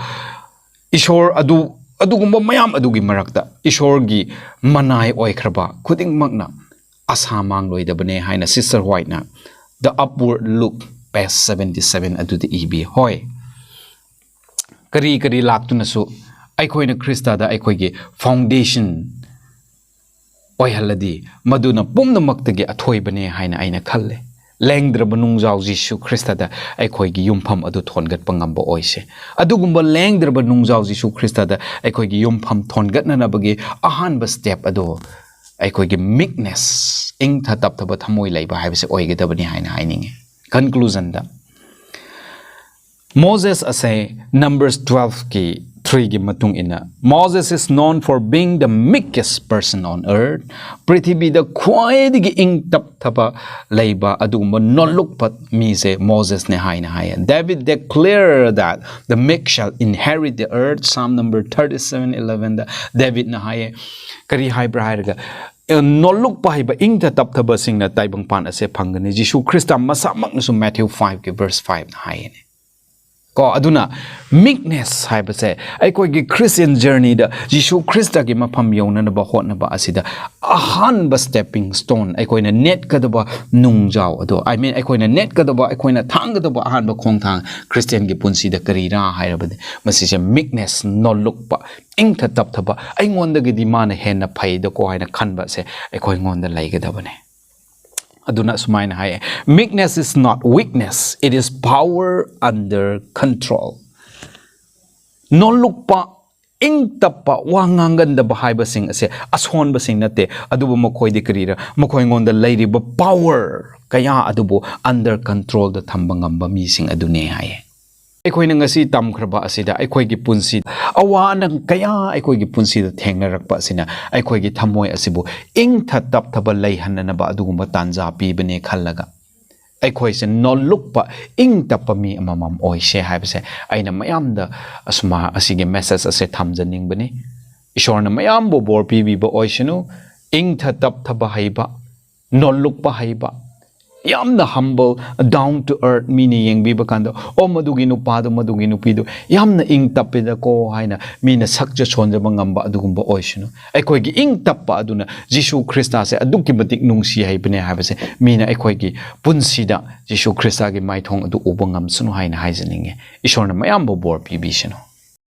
ꯏꯁꯣꯔ ꯑꯗꯨ, ꯑꯗꯨꯒꯨꯝꯕ ꯃꯌꯥꯝ ꯑꯗꯨꯒꯤ ꯃꯔꯛꯇ ꯏꯁꯣꯔꯒꯤ ꯃꯅꯥꯏ ꯑꯣꯏꯈ꯭ꯔꯕ ꯈꯨꯗꯤꯡꯃꯛꯅ ꯑꯁꯥ ꯃꯥꯡꯂꯣꯏꯗꯕꯅꯦ ꯍꯥꯏꯅ sister ꯍ꯭ꯋꯥꯏꯠꯅ The Upward Look, page seventy seven ꯑꯗꯨꯗ ꯏꯕꯤ꯫ ꯍꯣꯏ, ꯀꯔꯤ ꯀꯔꯤ ꯂꯥꯛꯇꯨꯅꯁꯨ ꯑꯩꯈꯣꯏꯅ ꯈ꯭ꯔꯤꯁꯇꯗ ꯑꯩꯈꯣꯏꯒꯤ foundation ꯑꯣꯏꯍꯜꯂꯗꯤ ꯃꯗꯨꯅ ꯄꯨꯝꯅꯃꯛꯇꯒꯤ ꯑꯊꯣꯏꯕꯅꯦ ꯍꯥꯏꯅ ꯑꯩꯅ ꯈꯜꯂꯦ꯫ ꯂꯦꯡꯗ꯭ꯔꯕ ꯅꯨꯡꯖꯥꯎ ꯖꯤꯁꯨ ꯈ꯭ꯔꯤꯁꯇꯗ ꯑꯩꯈꯣꯏꯒꯤ ꯌꯨꯝꯐꯝ ꯑꯗꯨ ꯊꯣꯟꯒꯠꯄ ꯉꯝꯕ ꯑꯣꯏꯁꯦ꯫ ꯑꯗꯨꯒꯨꯝꯕ ꯂꯦꯡꯗ꯭ꯔꯕ ꯅꯨꯡꯖꯥꯎ ꯖꯤꯁꯨ ꯈ꯭ꯔꯤꯁꯇꯗ ꯑꯩꯈꯣꯏꯒꯤ ꯌꯨꯝꯐꯝ ꯊꯣꯟꯒꯠꯅꯅꯕꯒꯤ ꯑꯍꯥꯟꯕ step ꯑꯗꯨ ꯑꯩꯈꯣꯏꯒꯤ meekness, ꯏꯪꯊ ꯇꯞꯊꯕ ꯊꯃꯣꯏ ꯂꯩꯕ ꯍꯥꯏꯕꯁꯦ ꯑꯣꯏꯒꯗꯕꯅꯤ ꯍꯥꯏꯅ ꯍꯥꯏꯅꯤꯡꯉꯤ꯫ Conclusionꯗ, ꯃꯣꯖꯦꯁ ꯑꯁꯦ Numbers twelveꯀꯤ threeꯒꯤ ꯃꯇꯨꯡ ꯏꯟꯅ, "Moses is known for being the meekest person on earth." ꯄ꯭ꯔꯤꯊꯤꯕꯤꯗ ꯈ꯭ꯋꯥꯏꯗꯒꯤ ꯏꯪ ꯇꯞꯊꯕ ꯂꯩꯕ ꯑꯗꯨꯒꯨꯝꯕ ꯅꯣꯜꯂꯨꯛꯄ ꯃꯤꯁꯦ ꯃꯣꯖꯦꯁꯅꯦ ꯍꯥꯏꯅ ꯍꯥꯏꯌꯦ꯫ "David declared that the meek shall inherit the earth." Psalm number thirty seven elevenꯗ ꯗꯦꯕꯤꯠꯅ ꯍꯥꯏꯌꯦ꯫ ꯀꯔꯤ ꯍꯥꯏꯕ꯭ꯔꯥ ꯍꯥꯏꯔꯒ, ꯑ, ꯅꯣꯜꯂꯨꯛꯄ ꯍꯩꯕ ꯏꯪꯊ ꯇꯞꯊꯕꯁꯤꯡꯅ ꯇꯥꯏꯕꯪꯄꯥꯟ ꯑꯁꯦ ꯐꯪꯒꯅꯤ꯫ ꯖꯤꯁꯨ ꯈ꯭ꯔꯤꯁꯇ ꯃꯁꯥꯃꯛꯅꯁꯨ Matthew fiveꯀꯤ verse fiveꯅ ꯍꯥꯏꯌꯦꯅꯦ꯫ ꯀꯣ, ꯑꯗꯨꯅ meekness ꯍꯥꯏꯕꯁꯦ ꯑꯩꯈꯣꯏꯒꯤ Christian journeyꯗ ꯖꯤꯁꯨ ꯈ꯭ꯔꯤꯁꯇꯒꯤ ꯃꯐꯝ ꯌꯧꯅꯅꯕ ꯍꯣꯠꯅꯕ ꯑꯁꯤꯗ ꯑꯍꯥꯟꯕ stepping stone, ꯑꯩꯈꯣꯏꯅ ꯅꯦꯠꯀꯗꯕ ꯅꯨꯡꯖꯥꯎ ꯑꯗꯣ, I mean, ꯑꯩꯈꯣꯏꯅ ꯅꯦꯠꯀꯗꯕ, ꯑꯩꯈꯣꯏꯅ ꯊꯥꯡꯒꯗꯕ ꯑꯍꯥꯟꯕ ꯈꯣꯡꯊꯥꯡ Christianꯒꯤ ꯄꯨꯟꯁꯤꯗ ꯀꯔꯤꯔꯥ ꯍꯥꯏꯔꯕꯗꯤ ꯃꯁꯤꯁꯦ meekness, ꯅꯣꯜꯂꯨꯛꯄ, ꯏꯪꯊ ꯇꯞꯊꯕ, ꯑꯩꯉꯣꯟꯗꯒꯤꯗꯤ ꯃꯥꯅ ꯍꯦꯟꯅ ꯐꯩꯗꯀꯣ ꯍꯥꯏꯅ ꯈꯟꯕꯁꯦ ꯑꯩꯈꯣꯏꯉꯣꯟꯗ ꯂꯩꯒꯗꯕꯅꯦ꯫ ꯑꯗꯨꯅ ꯑꯁꯨꯃꯥꯏꯅ ꯍꯥꯏꯌꯦ, "Meekness is not weakness, it is power under control." ꯅꯣꯜꯂꯨꯛꯄ, ꯏꯪ ꯇꯞꯄ, ꯋꯥ ꯉꯥꯡꯒꯟꯗꯕ ꯍꯥꯏꯕꯁꯤꯡ ꯑꯁꯦ ꯑꯁꯣꯟꯕꯁꯤꯡ ꯅꯠꯇꯦ, ꯑꯗꯨꯕꯨ ꯃꯈꯣꯏꯗꯤ ꯀꯔꯤꯔ, ꯃꯈꯣꯏꯉꯣꯟꯗ ꯂꯩꯔꯤꯕ power ꯀꯌꯥ ꯑꯗꯨꯕꯨ under controlꯗ ꯊꯝꯕ ꯉꯝꯕ ꯃꯤꯁꯤꯡ ꯑꯗꯨꯅꯦ ꯍꯥꯏꯌꯦ꯫ ꯑꯩꯈꯣꯏꯅ ꯉꯁꯤ ꯇꯝꯈ꯭ꯔꯕ ꯑꯁꯤꯗ ꯑꯩꯈꯣꯏꯒꯤ ꯄꯨꯟꯁꯤ, ꯑꯋꯥ ꯑꯅꯪ ꯀꯌꯥ ꯑꯩꯈꯣꯏꯒꯤ ꯄꯨꯟꯁꯤꯗ ꯊꯦꯡꯅꯔꯛꯄ ꯑꯁꯤꯅ ꯑꯩꯈꯣꯏꯒꯤ ꯊꯃꯣꯏ ꯑꯁꯤꯕꯨ ꯏꯪꯊ ꯇꯞꯊꯕ ꯂꯩꯍꯟꯅꯅꯕ ꯑꯗꯨꯒꯨꯝꯕ ꯇꯥꯟꯖꯥ ꯄꯤꯕꯅꯦ ꯈꯜꯂꯒ, ꯑꯩꯈꯣꯏꯁꯦ ꯅꯣꯜꯂꯨꯛꯄ, ꯏꯪ ꯇꯞꯄ ꯃꯤ ꯑꯃꯃꯝ ꯑꯣꯏꯁꯦ ꯍꯥꯏꯕꯁꯦ ꯑꯩꯅ ꯃꯌꯥꯝꯗ ꯑꯁꯨꯃ-, ꯑꯁꯤꯒꯤ message ꯑꯁꯦ ꯊꯝꯖꯅꯤꯡꯕꯅꯤ꯫ ꯏꯁꯣꯔꯅ ꯃꯌꯥꯝꯕꯨ ꯕꯣꯔ ꯄꯤꯕꯤꯕ ꯑꯣꯏꯁꯅꯨ꯫ ꯏꯪꯊ ꯇꯞꯊꯕ ꯍꯩꯕ, ꯅꯣꯜꯂꯨꯛꯄ ꯍꯩꯕ, ꯌꯥꯝꯅ humble, down to earth, ꯃꯤꯅ ꯌꯦꯡꯕꯤꯕ ꯀꯥꯟꯗ, "ꯑꯣ, ꯃꯗꯨꯒꯤ ꯅꯨꯄꯥꯗꯣ, ꯃꯗꯨꯒꯤ ꯅꯨꯄꯤꯗꯣ ꯌꯥꯝꯅ ꯏꯪ ꯇꯞꯄꯦꯗꯀꯣ" ꯍꯥꯏꯅ ꯃꯤꯅ ꯁꯛꯆ ꯁꯣꯟꯖꯕ ꯉꯝꯕ ꯑꯗꯨꯒꯨꯝꯕ ꯑꯣꯏꯁꯅꯨ꯫ ꯑꯩꯈꯣꯏꯒꯤ ꯏꯪ ꯇꯞꯄ ꯑꯗꯨꯅ ꯖꯤꯁꯨ ꯈ꯭ꯔꯤꯁꯇꯁꯦ ꯑꯗꯨꯛꯀꯤ ꯃꯇꯤꯛ ꯅꯨꯡꯁꯤ ꯍꯩꯕꯅꯦ ꯍꯥꯏꯕꯁꯦ ꯃꯤꯅ ꯑꯩꯈꯣꯏꯒꯤ ꯄꯨꯟꯁꯤꯗ ꯖꯤꯁꯨ ꯈ꯭ꯔꯤꯁꯇꯒꯤ ꯃꯥꯏꯊꯣꯡ ꯑꯗꯨ ꯎꯕ ꯉꯝꯁꯅꯨ ꯍꯥꯏꯅ ꯍꯥꯏꯖꯅꯤꯡꯉꯤ꯫ ꯏꯁꯣꯔꯅ ꯃꯌꯥꯝꯕꯨ ꯕꯣꯔ ꯄꯤꯕꯤꯁꯅꯨ꯫